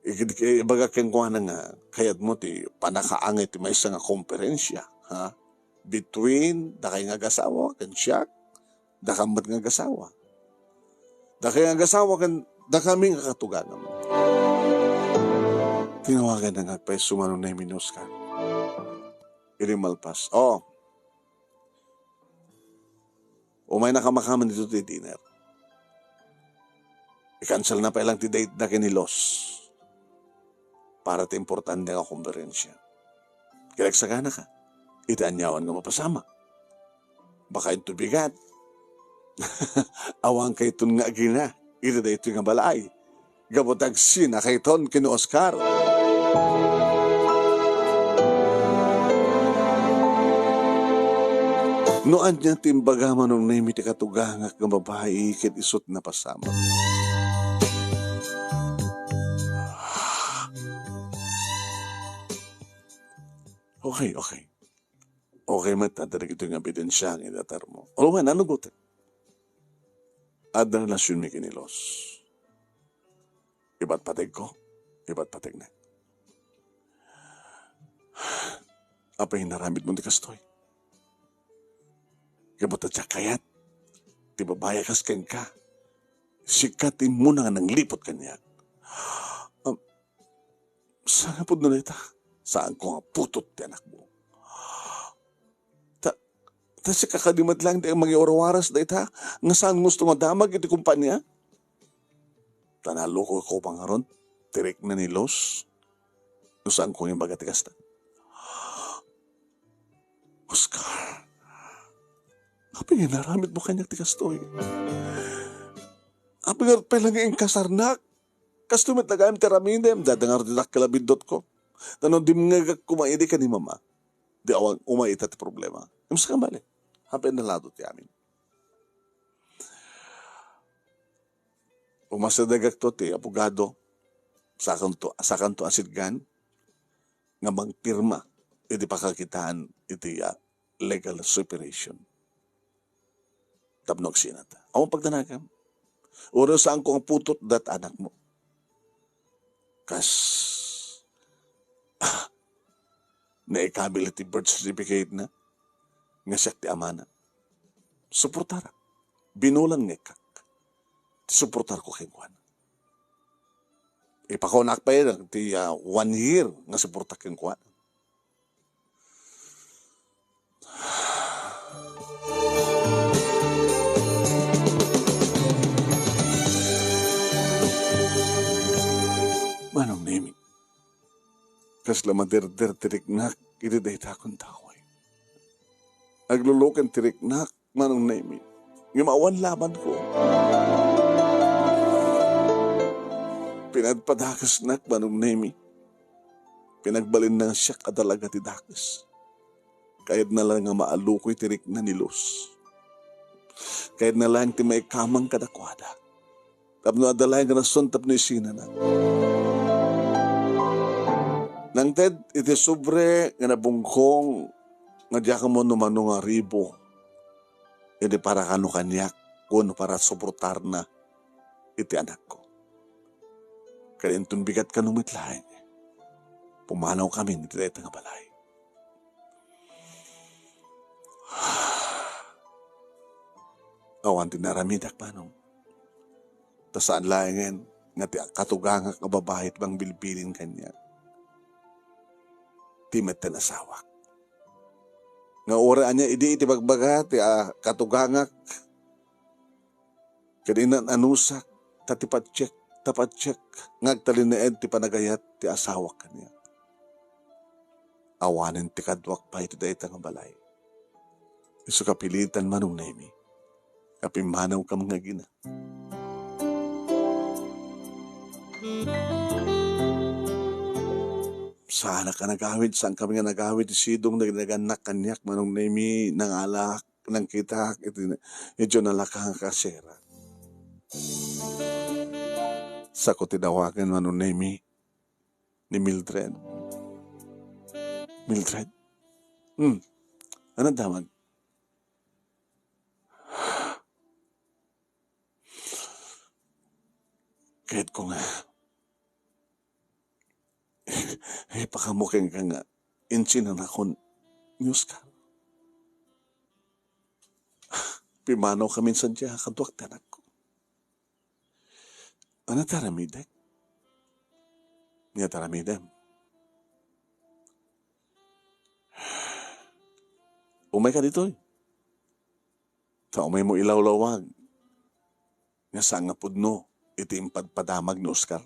Ig-, ig-, ibaga kenkuana nga kayatmo ti pannakaangay ti maysa nga komperensia, ha? Between dakay nga agasawa ken siak, dakam met nga agasawa. Dakay nga agasawa ken dakami nga katugangam. Tinawagan nga agpayso Manong Nemi ni Oscar. Idi malpas. Oh, Umaynaka makaman ditoy ti dinner. I-cancelna pay lang ti date da ken ni Los para ti importante nga komperensia. Ket agsaganaka iti aniawan nga mapasamak. Baka inton bigat, awan kayton nga agina iti daytoy nga balay. Gapu ta agsinakayton ken Oscar. No ania ti imbaga Manong Nemi ti katugangak nga babai ket isu ti napasamak. Okay, okay. Okay met, adda dagitoy nga ebidensia nga idatarmo. Ulumen, ano gutek? Adda relasionmi ken ni Los. Ibat pategko, ibat pategna. Apay inaramidmo ti kastoy? Gapu ta diak kayat ti babai a kas kenka. Sika ti immuna nga nangliput kaniak. Am, saan nga pudno dayta? Saanko nga putot ti anakmo. Ta, Ta sika kadi met laeng ti mangiwarwaras dayta nga saan nga gusto nga damag iti kompania? Ta nalukokko pa ngarud, ti rikna ni Luz, no saanko nga ibaga ti kasta. Oscar, apay nga inaramidmo kaniak ti kastoy? Apay nga pay lang inkasarnak? Kastoy met gayam ti aramidem, dada ngarud ti dakkel a biddutko. Ta no dimngegak koma idi ken ni Mama, di awan umay ita ti problema. Ngem sakbay, apay nalado ti amin. Umasidegakto ti abogado, sakanto, sakanto a sidngan nga mangpirma iti pakakitaan iti, ah, legal separation. Tapno agsinata. Awan pagdanagam. Uray saanko nga putotda ti anakmo. Kas, ah, naikabil iti birth certificate na nga siak ti amana. Suportarak. Binulan nga ikkak. Suportarko kenkuana. Ipakunak pay ti, ah, one year nga suporta kenkuana. Manong Nemi, kasla maderder ti riknak iti dayta a kundaoy. Agluluken ti riknak, Manong Nemi, ngem awan labanko. Pinadpadakesnak, Manong Nemi. Pinagbalinna nga siak a dalaga ti dakes. Kayatna laeng nga maalukoy ti rikna ni Luz. Kayatna laeng ti maikamang kadakuada. Tapno adda laeng rason tapno isinana. Nangted iti sobre nga nabungkong nga diak ammo no mano nga ribo, idi para kano kaniak, wenno para suportarna iti anakko. Ket inton bigat kano met laeng, pumanawkamin iti dayta nga balay. Awan ti naaramidak, Manong. Ta saan laengen nga ti katugangak a babai ti mangbilbilin kaniak. Ti metten asawak. Nga uray ania idi iti bagbaga ti, ah, katugangak, ken inan-anusak, ta ti patiek, ta patiek, nga agtalinaed ti panagayat ti asawak kaniak. Awanen ti kaduak pay iti dayta nga balay. Isu kapilitan, Manong Nemi, nga pimmanawkam nga agina. Saanak a nagawid, saankami nga nagawid ti sidong dagiti nagannak kaniak, Manong Nemi, nangalak, nangkitak iti, iti nalaka nga kasera. Saanko ti dawagen, Manong Nemi, ni Mildred. Mildred? Hmm. Ania damag? Kayatko nga ipakammo kenka nga insinanakon ni Oscar. Pimmanawkamin sadiay a kaduak ti anakko. Ania ti aramidek? Ania ti aramidem? Umayka ditoy. Ta umaymo ilawlawag nga saan nga pudno iti impadpadamag ni Oscar.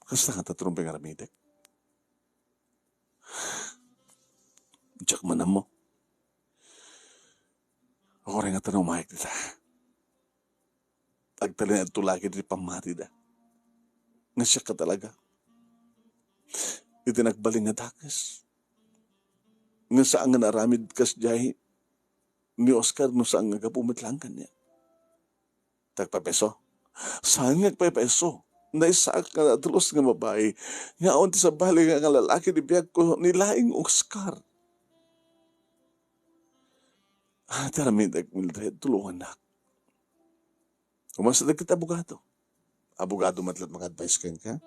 Kasta nga ta ti rumbeng aramidek. Diak man ammo. Uray nga ta umayek dita, agtalinaedto la ket iti pammatida. Nga siak a talaga iti nagbalin nga dakes. Nga saan nga naaramid kasdiay ni Oscar no saan nga gapu met laeng kaniak. Ti agpaypayso? Saan nga agpaypayso? Naissaak nga nadalos nga babai nga awan ti sabali nga, nga lalaki ti biagko ni laeng Oscar. Ah, ti aramidek, Mildred, tulongannak. Umayka dagiti abogado. Abogado met laeng manga-advise kenka.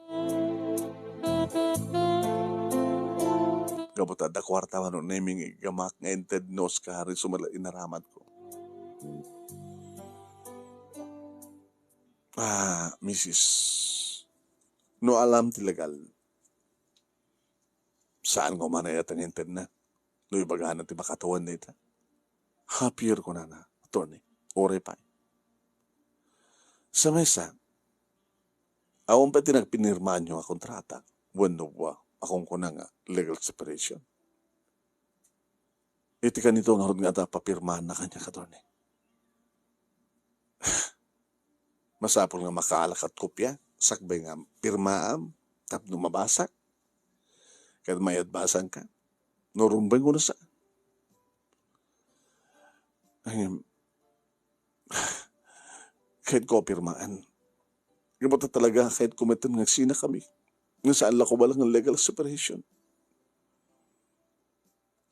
Gapu ta adda kuarta, Manong Nemi, nga iggamak nga inted ni Oscar isu met la inaramadko. Ah, misis, no alam ti legal, saan nga umanay a tangintedna. No ibagana ti makatawen dayta. Happier, kunana, attorney. Uray pay. Sa maysa, awan pay ti nagpinirmaanyo nga kontrata wenno a kunkuna nga legal separation. Iti kanito ngarud nga adda papirmaanna kaniak, attorney. Masapul nga makaalak ket kopia, sakbay nga pirmaam, tapno mabasak, ket maiadbasanka. No rumbeng wenno saan. Ngem, kayatko a pirmaan. Ngem ta talaga, kayatko metten nga agsinakami. Nga saan la koma nga legal separation.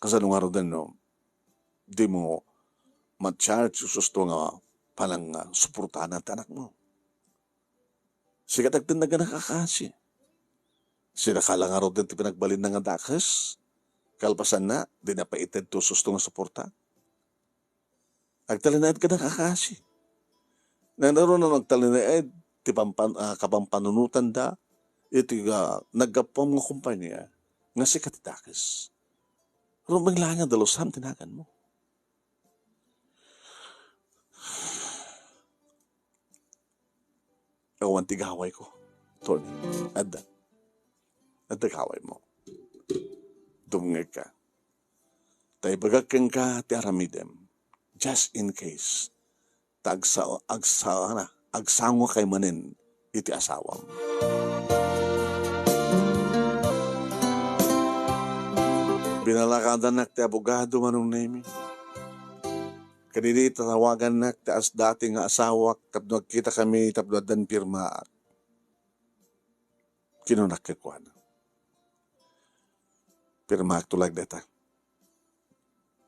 Kasano ngaruden no dimo ma-charge ti husto nga panangsuportana ti anakmo? Sika ti agtennag nga nakakaasi. Sika la ngaruden ti pinagbalinna nga dakes. Kalpasanna, dina pay ited ti husto nga suporta. Agtalinaedka nakakaasi. Ngarud no agtalinaed ti pampan-, ah, kapanpanunotanda iti, ah, naggapuam nga kompania nga sika ti dakes. Rumbeng laeng nga dalusam ti naganmo. Awan ti gawayko, Tony. Adda. Adda gawaymo. Dumngegka. Ta ibagak kenka ti aramidem. Just in case. Ta agsa-, agsa-, na, agsangokay manen iti asawam. Binalakadannak ti abogado, Manong Nemi. Ken idi tatawagannak ti as-, dati nga asawak tapno agkitakami tapno addan pirmaak. Kinunak kenkuana, "Pirmaakto laeng dayta.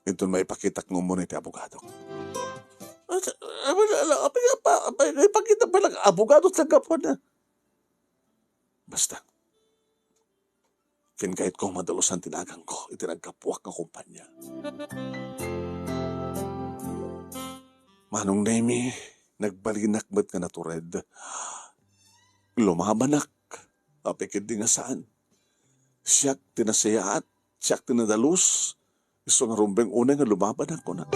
Inton maipakitak nga umuna iti abogadok." Apay, apay, apay, ipakita pay nga abogado ti naggapuanna. Basta, ken kayatko madalusan ti naganko iti naggapuak nga kompania. Manong Nemi, nagbalinak met nga natured. Lumabanak. Apay ketdi nga saan? Siak ti nasayaat, siak ti nadalus, isu nga rumbeng unay nga lumabanak, kuna.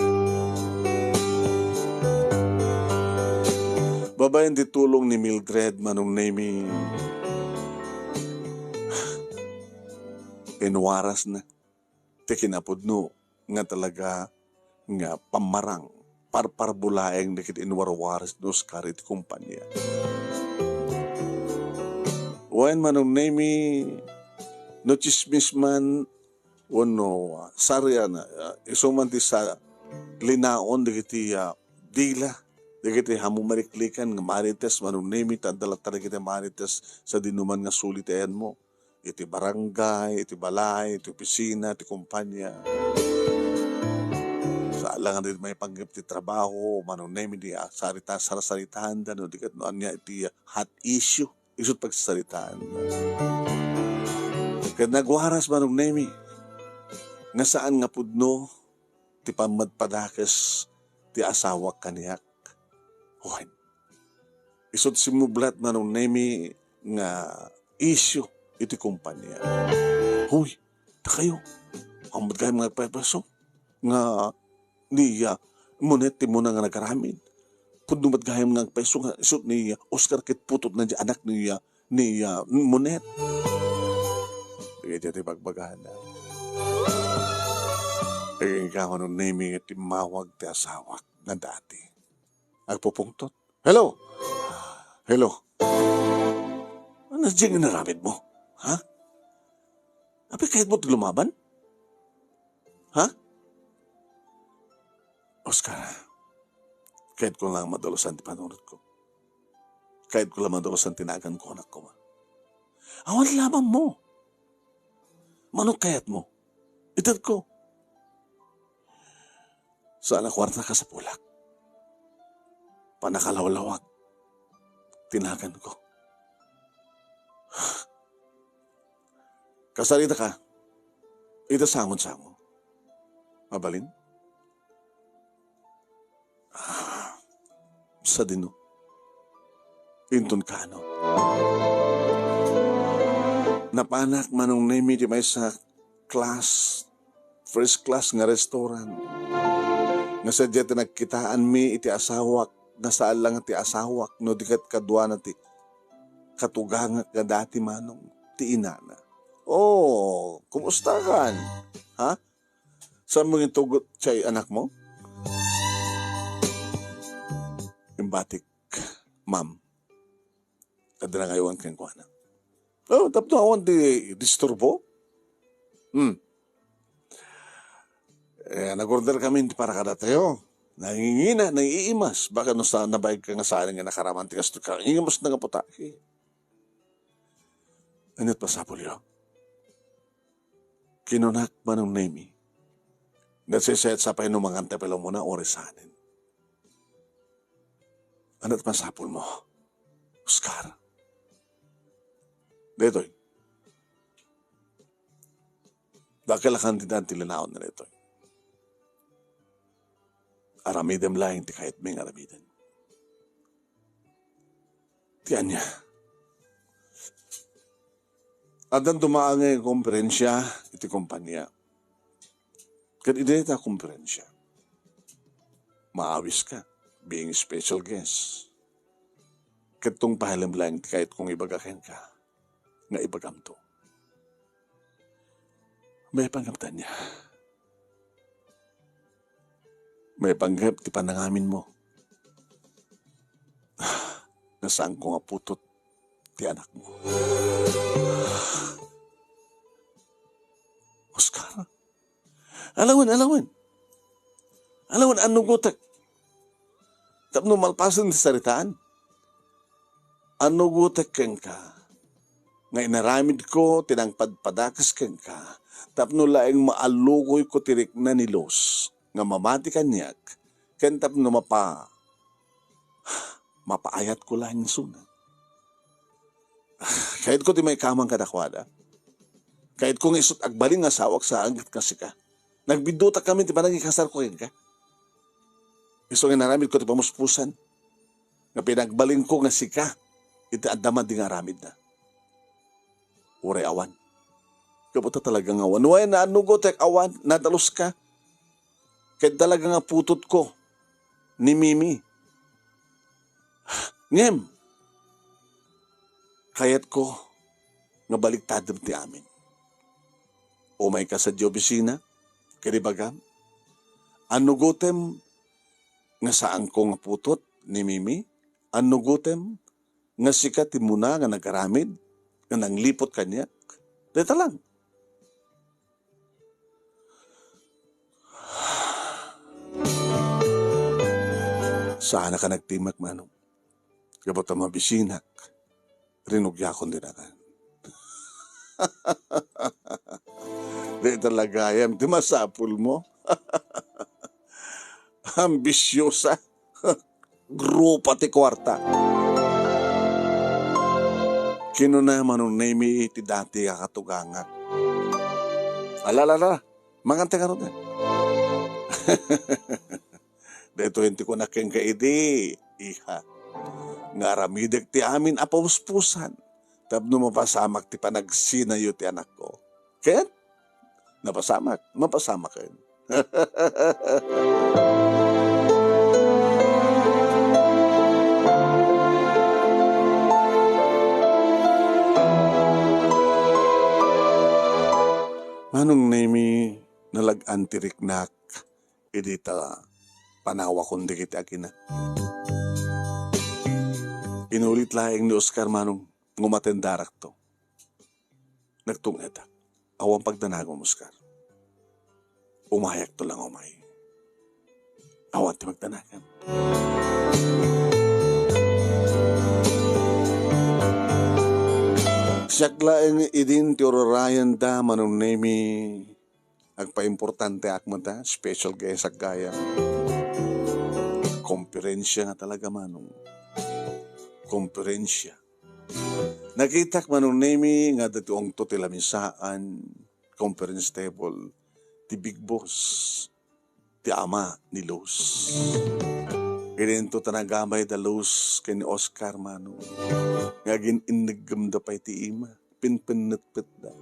Babaen ti tulong ni Mildred, Manong Nemi, inwarasna ti kinapudno nga talaga nga pammarang, parparbulaeng dagiti inwarwaras ni Oscar iti kompania. Wen, Manong Nemi, no tsismis man wenno, ah, sarian, ah, isu man ti sa-, linaon dagiti, ah, dila, dagiti ammo maliklikan nga marites, Manong Nemi, ta adda latta dagiti marites sadino man nga suli ti ayanmo. Iti barangay, iti balay, iti opisina, iti kompania. Saan la nga di maipanggep ti trabaho, Manong Nemi, di, ah, sarita-, sarsaritaanda, no, di ket no ania iti, ah, hot issue, isu't pagsasaritaan. Ket nagwaras, Manong Nemi, nga saan nga pudno ti pammadpadakes ti asawak kaniak. Wen, isu't simmublat, Manong Nemi, nga isyu iti kompania. Huy, dakayo, awan met gayam nga agpayso nga ni, ah, Monet ti umuna nga nagaramid. Pudno met gayam nga agpayso nga isu't ni, ah, Oscar ket putotna ti anak ni, ah, ni, ah, Monet. Dagiti ti bagbagana. Agingga, Manong Nemi, nga timmawag ti asawak nga dati. Agpupungtot. "Hello? Hello? Ano diay nga inaramidmo? Ha? Apay, kayatmo ti lumaban? Ha?" "Oscar, kayatko la madalusan ti panunotko. Kayatko la madalusan ti naganko, anakko." "Awan labammo. Mano kayatmo? Itedko." "Saan a kuarta kasapulak. Pannakalawlawag ti naganko." "Kasaritaka ita sangosango. Mabalin?" "Ah, sadino? Inton kaano?" Napanak, Manong Nemi, ti maysa class first class nga restaurant. Nga sadiay ti nagkitaanmi iti asawak, nga saan lang ti asawak, no di ket kaduana ti katugangak nga dati, Manong, ti inana. Oh, kumusta kan? Ha? Saan mo gintugot chay anak mo? Imbatik, ma'am. Adda nangaywan kenkuana. Oh, tapno awan ti disturbo? Hmm. Eh, nag-order kami ti para kadatayo. Nangingina, nangiimas. Baka no sa nabayag ka nga saan nga nakaraman ti kasto ka. Nangiimas na nga putaki. Ania't masapulyo? Kinunak, Manong Nemi. Nagsisayat sa pay no manganta pay lang muna, ore sanen. Ania't masapul mo, Oscar? Daytoy. Dakkel a kantidad ti linaon na daytoy. Aramidem laeng ti kayatmi nga aramiden. Ti ania? Addan dumaangay nga komperensia iti kompania. Ket idi dayta komperensia, maawiska, being special guest. Ket tungpalem laeng ti kayatko nga ibaga kenka nga ibagamto. Maipanggep, Tanya. Maipanggep ti panangaminmo. Nga saanko nga putot ti anakmo. Oscar, alawen, alawen. Alawen, annugotek. Tapno malpasen ti saritaan. Annugotek kenka nga inaramidko ti nangpadpadakes kenka tapno laeng maallukoyko ti rikna ni Luz nga mamati kaniak ken tapno mapa-, mapaayatko laeng isuna. Kayatko ti maikamang kadakuada. Kayatko nga isut' agbalin nga asawak saan ket nga sika. Nagbiddutak kami ti panagikasarko kenka. Isu nga inaramidko ti pamuspusan nga pinagbalinko nga sika iti adda madi nga aramidna. Uray awan. Gapu ta talaga nga awan. Wen, naannugotek, awan, nadaluska. Ket talaga nga putotko ni Mimi. Ngem, kayatko nga baliktadem ti amin. Umayka sadiay opisina, ket ibagam, annugotem nga saanko nga putot ni Mimi, annugotem nga sika ti muna nga nagaramid, nga nangliput kaniak. Dayta lang. Saanka nagtimek, Manong. Gapu ta mabisinak, rinugiakon ti dakan. Di talaga yan ti masapulmo. Ambisiosa. Grupa ti kuarta. Kinuna Manong Nemi iti dati a katugangak. Ala, ala, ala. Manganta ngarud. Daytoy ti kunak kenka idi, iha, nga aramidek ti amin a pauspusan tapno mapasamak ti panagsinayo ti anakko. Ket napasamak, mapasamaken. Manong Nemi, nalag-an ti riknak idi ta panawakon dagiti agina. Inulit laeng ni Oscar, Manong, nga umatendarakto. Nagtunged. Awan pagdanagom, Oscar. Umayakto lang umay. Awan ti magdanagam. Siak laeng idin ti urarayanda, Manong Nemi. Agpaimportanteak met, a, special guest gayam. Komperensia nga talaga, Manong. Komperensia. Nakitak, Manong Nemi, nga adda ti ungto ti lamisaan, conference table, ti Big Boss, ti ama ni Luz. Idinto ta nagamay da Luz ken ni Oscar, Manong, nga agin-inneggemda pay ti ima. Pinpennetpetda.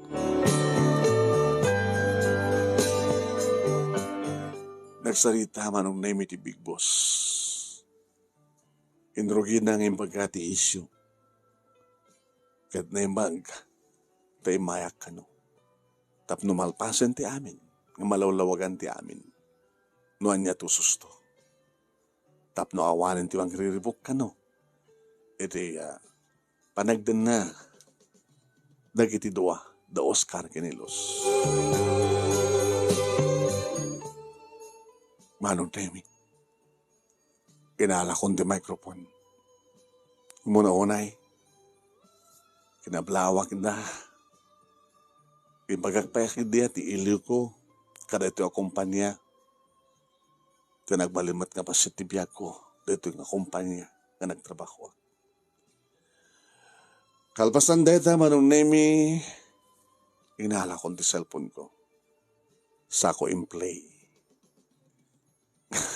Nagsarita Manong Nemi ti Big Boss. Inrugina nga imbaga ti isyu. Ket naimbag ta immayak kano. Tapno malpasen ti amin, nga malawlawagan ti amin. No ania ti ususto. Tapno awanen ti mangriribuk kano. Iti, ah, panagdenna dagiti dua, da Oscar ken ni Luz. Manong Nemi, inalakon ti microphone. Umuna unay, kinablawak da. Imbagak pay kadi ti iliwko kadaytoy a kompania. Ken agbalin met nga bassit ti biagko daytoy nga kompania nga nagtrabahoak. Kalpasan dayta, Manong Nemi, inalakon ti cellphone ko. Sako in play.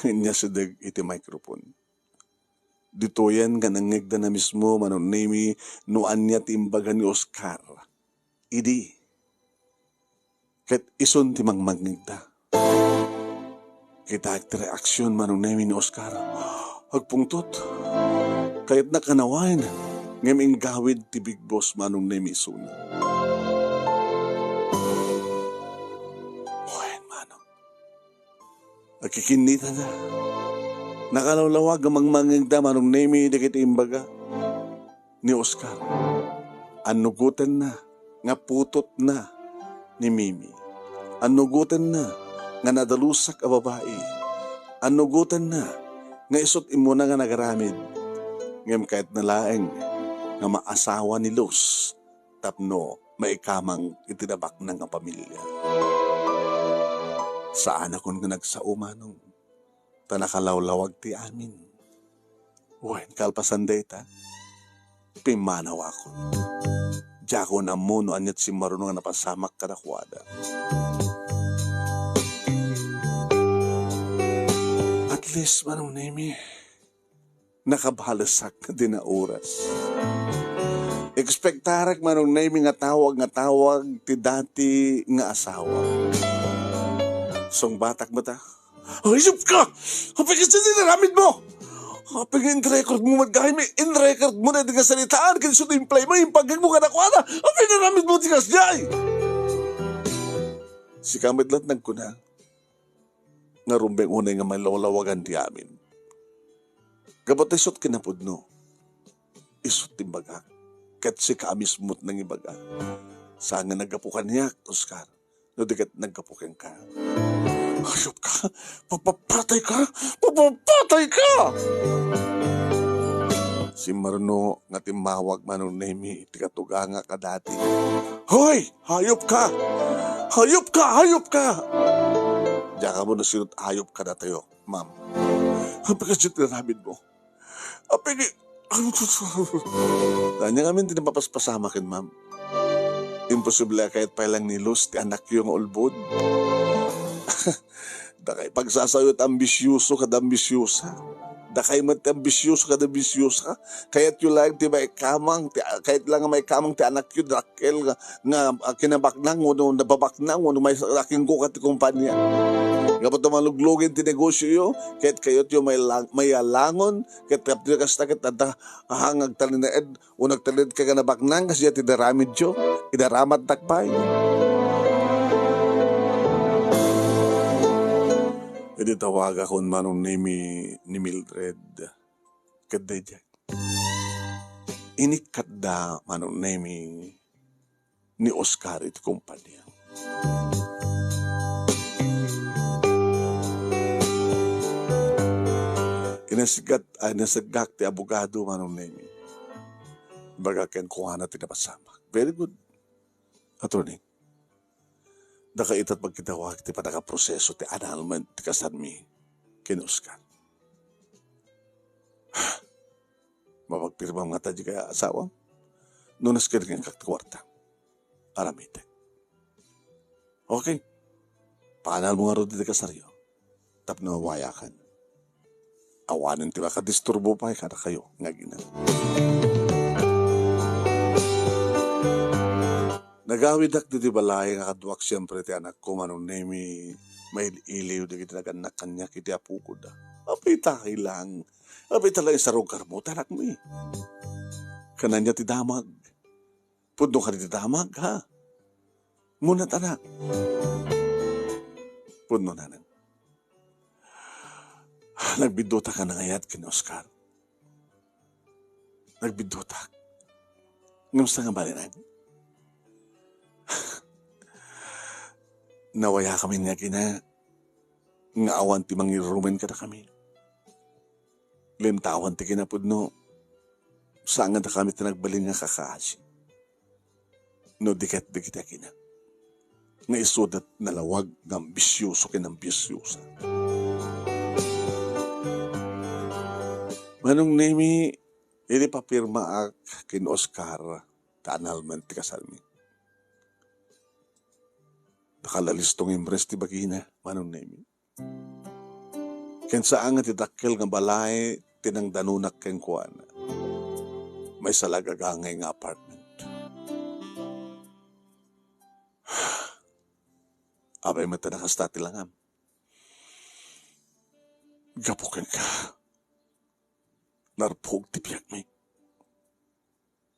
Ania sideg iti microphone. Ditoyen nga nangngegda na mismo, Manong Nemi, no ania ti imbaga ni Oscar. Idi, ket isun ti mangmangngegda. Kitaek ti reaksion, Manong Nemi, ni Oscar. Agpungtot. Kayatna kanawan, ngem inggawid ti Big Boss, Manong Nemi, isuna. Wen, Manong. Agkikinnitana. Nakalawlawag nga mangmangngegda, Manong Nemi, dagiti imbaga ni Oscar. Annugotenna nga putotna ni Mimi. Annugotenna nga nadalusak a babai. Annugotenna nga isut' immuna nga nagaramid. Ngem kayatna laeng nga maasawa ni Luz tapno maikamang iti nabaknang a pamilia. Saanakon nga nagsao, Manong, ta nakalawlawag ti amin. Wen, kalpasan dayta, pimmanawakon. Diakon ammo no ania ti simmaruno nga napasamak kadakuada. At least, Manong Nemi, nakabalesak dina oras. Ekspektarek, Manong Nemi, nga tawag, nga tawag ti dati nga asawa. Sungbatak met a, "Hayop ka! Apay kasdiay ti inaramid mo? Apay nga in-record mo met gayam, in-record mo daydi nga saritaan ken isu ti implay mo, impangngeg mo kadakuada? Apay inaramid mo ti kasdiay?" Sika met laeng nagkuna nga rumbeng unay nga malawlawagan ti amin. Gapu ta isut' kinapudno, isut' ti imbagak, ket sika a mismo ti nangibaga. Saan nga naggapu kaniak, Oscar, no di ket naggapu kenka. Hayop ka! Papapatay ka! Papapatay ka! Simmaruno nga timmawag Manong Nemi ti katuganga kadati. Hoy! Hayop ka! Hayop ka! Hayop ka! Diak ammo no sino ti hayop kadatayo, ma'am. Apay kasdiay ti inaramid mo? Apay ni, ania ngamin ti napapaspasamak ken ma'am? Imposible a kayat pay laeng ni Luz ti anakyo nga ulbod. Dakay pagsasayo ti ambisyoso kada ambisyosa. Dakay met ti ambisyoso kada ambisyosa. Kayatyo laeng ti maikamang, ti, kayat laeng nga maikamang ti anakyo, dakkel nga, nga, ah, kinabaknang wenno nababaknang wenno may-, nakingguka ti kompania. Gapu ta maluglugen ti negosioyo, ket kayatyo mailang-, maiyalangon, ket tapno kasta ket adda ahan nga agtalinaed, o nagtalinaed ka nga nabaknang, kasdiay ti daramidyo, idaramatnak pay. Idi tawagakon Manong Nemi ni Mildred, ket daydiay. Inikkatda Manong Nemi ni Oscar iti kompania. Inasgat-, ah, inasaggak ti abogado, Manong Nemi. Imbagak kenkuana ti napasamak. Very good, attorney. Dakayo ita ti pagkidawag ti panakaproseso ti annulment ti kasarmi ken Oscar. Mapagpirmam ngata dika asawam? No nasken nga kak ti kuarta, aramitek. Okay. Paanalmo ngarud ti kasaryo tapno awayakan. Awanen ti makadisturbo pay kadakayo nga aginana. Nagawidak ditoy balay nga kaduak siempre ti anakko, Manong Nemi, Mail-iliw dagiti nagannak kaniak iti apokon. Apay ta lang. Apay ta lang isarungkarmo, tanakmi. Kananya ti damag. Pudno kadi ti damag, ha? Muna, tanak. Pudno, nanang. Nagbiddutak a nangayat ken Oscar. Nagbiddutak. Ngem sa nga balinan? Nawayakami ni Agina nga awan ti mangirumen kadakami. Limtawan ti kinapudno, saan nga dakami ti nagbalin nga kakaasi. No di ket dagiti Agina nga isuda ti nalawag nga ambisioso ken ambisiosa. Manong Nemi, idi papirmaak ken Oscar, ta annulment ti kasalmi. Nakalalisto nga imres ti bagina, Manong Nemi. Ken saan nga ti dakkel nga balay ti nangdanonak kenkuana. Maysa la a gagangay nga apartment. Apay met a nakasta ti langam? Gapu kenka, narpuog ti biagmi.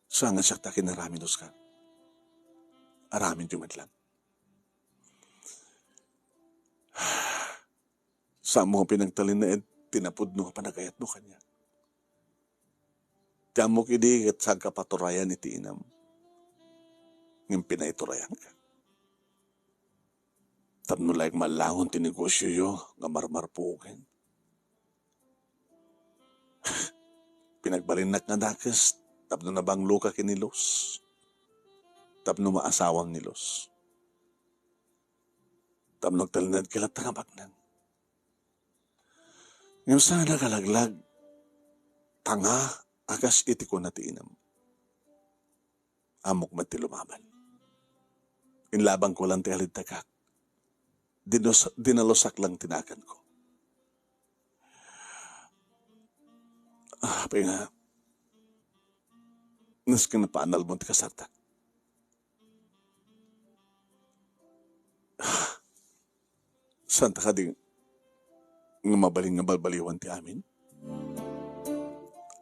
Saan nga siak ti akin aramid, Oscar? Aramidyo met lang. Saanmo nga pinagtalinaed ti napudno nga panagayatmo kaniak. Ti ammok idi ket saanka paturayan iti inam. Ngem pinaiturayanka. Tapno laeng mallangon ti negosioyo nga marmarpuogen. Pinagbalinnak nga dakes tapno nabangloka ken ni Luz. Tapno maasawam ni Luz. Tapno agtalinaedka latta nga baknang. Ngem saanak a laglag, tanga a kas iti kuna ti inam. Ammok met ti lumaban. Inlabangko lang ti aliddagak. Dinos-, dinalusak lang ti naganko. Ah, apay nga, nasken napaanal mo ti kasartak. Saanta kadi nga mabalin nga balbaliwan ti amin?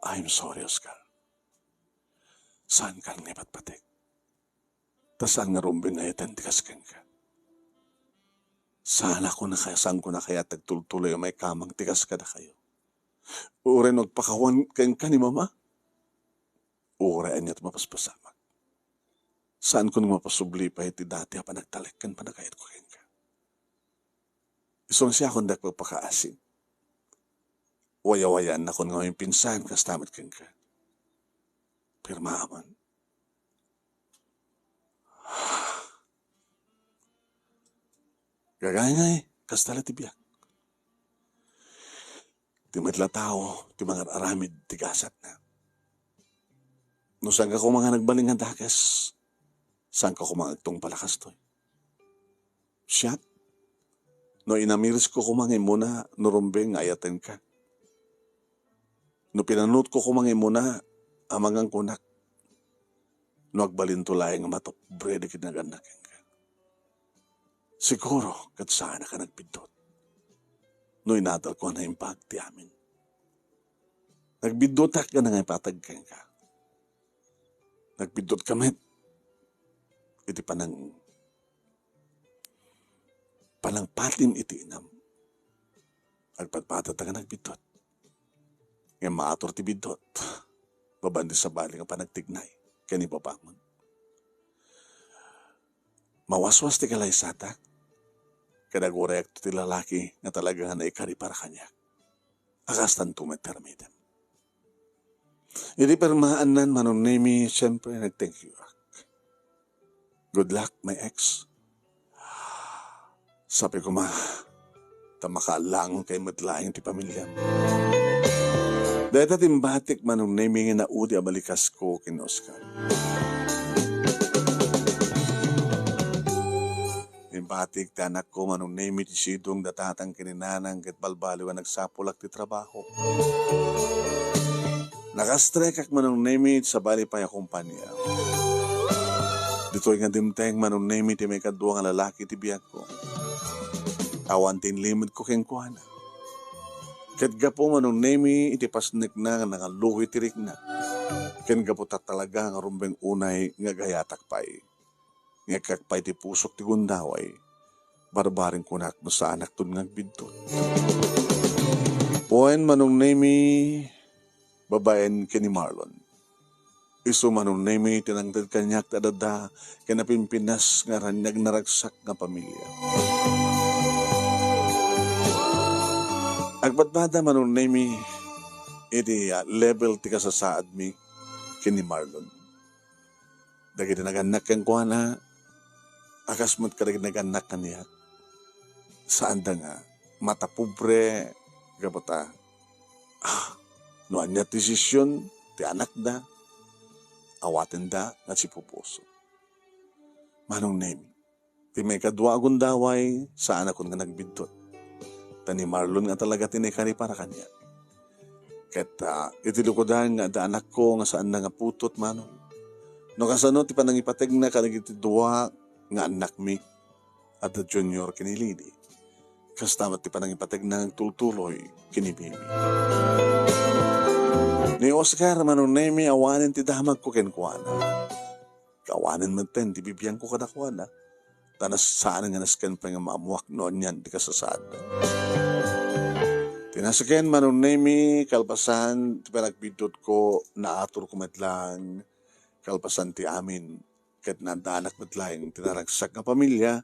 I'm sorry, Oscar. Saankan nga ipatpatek. Ta saan nga rumbeng nga ayaten ti kas kenka. Saanko na kaya, saanko na kaya ti agtultuloy a maikamang ti kas kadakayo. Uray no agpakawan kenka ni Mama, uray ania ti mapaspasamak. Saanko nga mapasubli pay ti dati a panagtalek ken panagayatko kenka. Isu nga siakon diak pagpakaasin. Wayawayaannakon nga maipinsan kasta met kenka. Pirmaamon. Gagangay, kasta la ti biag. Ti met la tao ti mangar-aramid ti gasatna. No saanka koma nga nagbalin nga dakes, saanka koma nga agtungpal a kastoy. Siak, no inamirisko koma nga immuna no rumbeng nga ayatenka. No pinanunotko koma nga immuna, amangan kunak. No agbalinto laeng nga mapobre dagiti nagannak kenka. Siguro, ket saanak a nagbiddut. No inadalko a naimbag ti amin. Nagbiddutak nga nangipatek kenka. Nagbiddutka met iti panang-, panangpatim iti inam. Agpadpadata nga nagbiddut. Ngem maator ti biddut. Mapan ti sabali nga panagtignay ken ibabangon. Mawaswas ti kalaysatak, ket agurayakto ti lalaki nga talaga nga naikari para kaniak. A kastanto met ti aramidem. Idi pirmaannan, Manong Nemi, siyempre, nag-thank you ak. Good luck, my ex. Sapay koma, ta makaallangonkay met laeng ti pamiliam. Dayta ti imbatik, Manong Nemi, nga naudi a balikasko ken Oscar. Imbatik ti anakko, Manong Nemi, ti sidong da tatang ken ni nanang ket balbaliw a nagsapulak ti trabaho. Nakastrekak, Manong Nemi, iti sabali pay a kompania. Ditoy nga dimteng, Manong Nemi, ti maikadua nga lalaki ti biagko. Awan ti inlimedko kenkuana. Ket gapu, Manong Nemi, iti pasnekna nga nangalluhi ti rikna, ken gapu ta talaga nga rumbeng unay nga agayatak pay, nga ikkak pay ti pusok ti gundaway, barbareng kunak no saanakton nga agbidtot. Wen, Manong Nemi, babaen ken ni Marlon. Isu, Manong Nemi, ti nangted kaniak ti adda ken napinpinas nga ran-, nagnaragsak nga pamilia. Agpadpada, Manong Nemi, iti, ah, level ti kasasaadmi ken ni Marlon. Dagiti nagannak kenkuana, a kas met kadagiti nagannak kaniak, saanda nga matapobre gapu ta, ah, no ania ti desisyon ti anakda, awatenda nga sipupuso. Manong Nemi, ti maikadua a gundaway, saanakon nga nagbiddut. Ta ni Marlon nga talaga ti naikaripara kaniak. Ket, ah, iti lukodan nga adda anakko nga saanda nga putot, Manong. No kasano ti panangipategna kadagiti dua nga annakmi, adda Junior ken ni Lily. Kasta met ti panangipategna nga agtultuloy ken ni Bibi. Ni Oscar, Manong Nemi, awanen ti damagko kenkuana. Awanen metten ti bibiangko kadakuada. Ta nas-, saan nga nasken pay nga maammuak no anian ti kasasaadda. Ti nasken, Manong Nemi, kalpasan ti panagbiddutko, naaturko met laeng, kalpasan ti amin, ket naaddanak met laeng ti naragsak nga pamilia,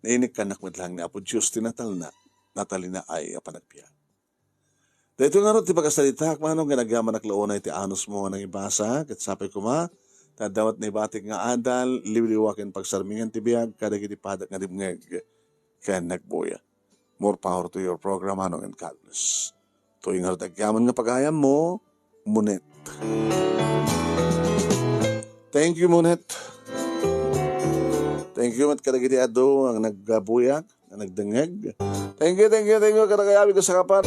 nainikkanak met laeng ni Apo Dios ti natalna-, natalinaay a panagbiag. Daytoy ngarud ti pakasaritaak, Manong, ken agyamanak la unay ti anusmo nga nangibasa, ket sapay koma, ta adda met naibatik nga adal, liwliwa ken pagsarmingan ti biag kadagiti padak nga dimngeg ken nagbuya. More power to your program, Manong, and God bless. Daytoy ngarud agyaman nga pagayammo, Monet. Thank you, Monet. Thank you met kadagiti adu nga nagbuya, nga nagdengngeg. Thank you, thank you, thank you, kadagiti amin a kasangkapan.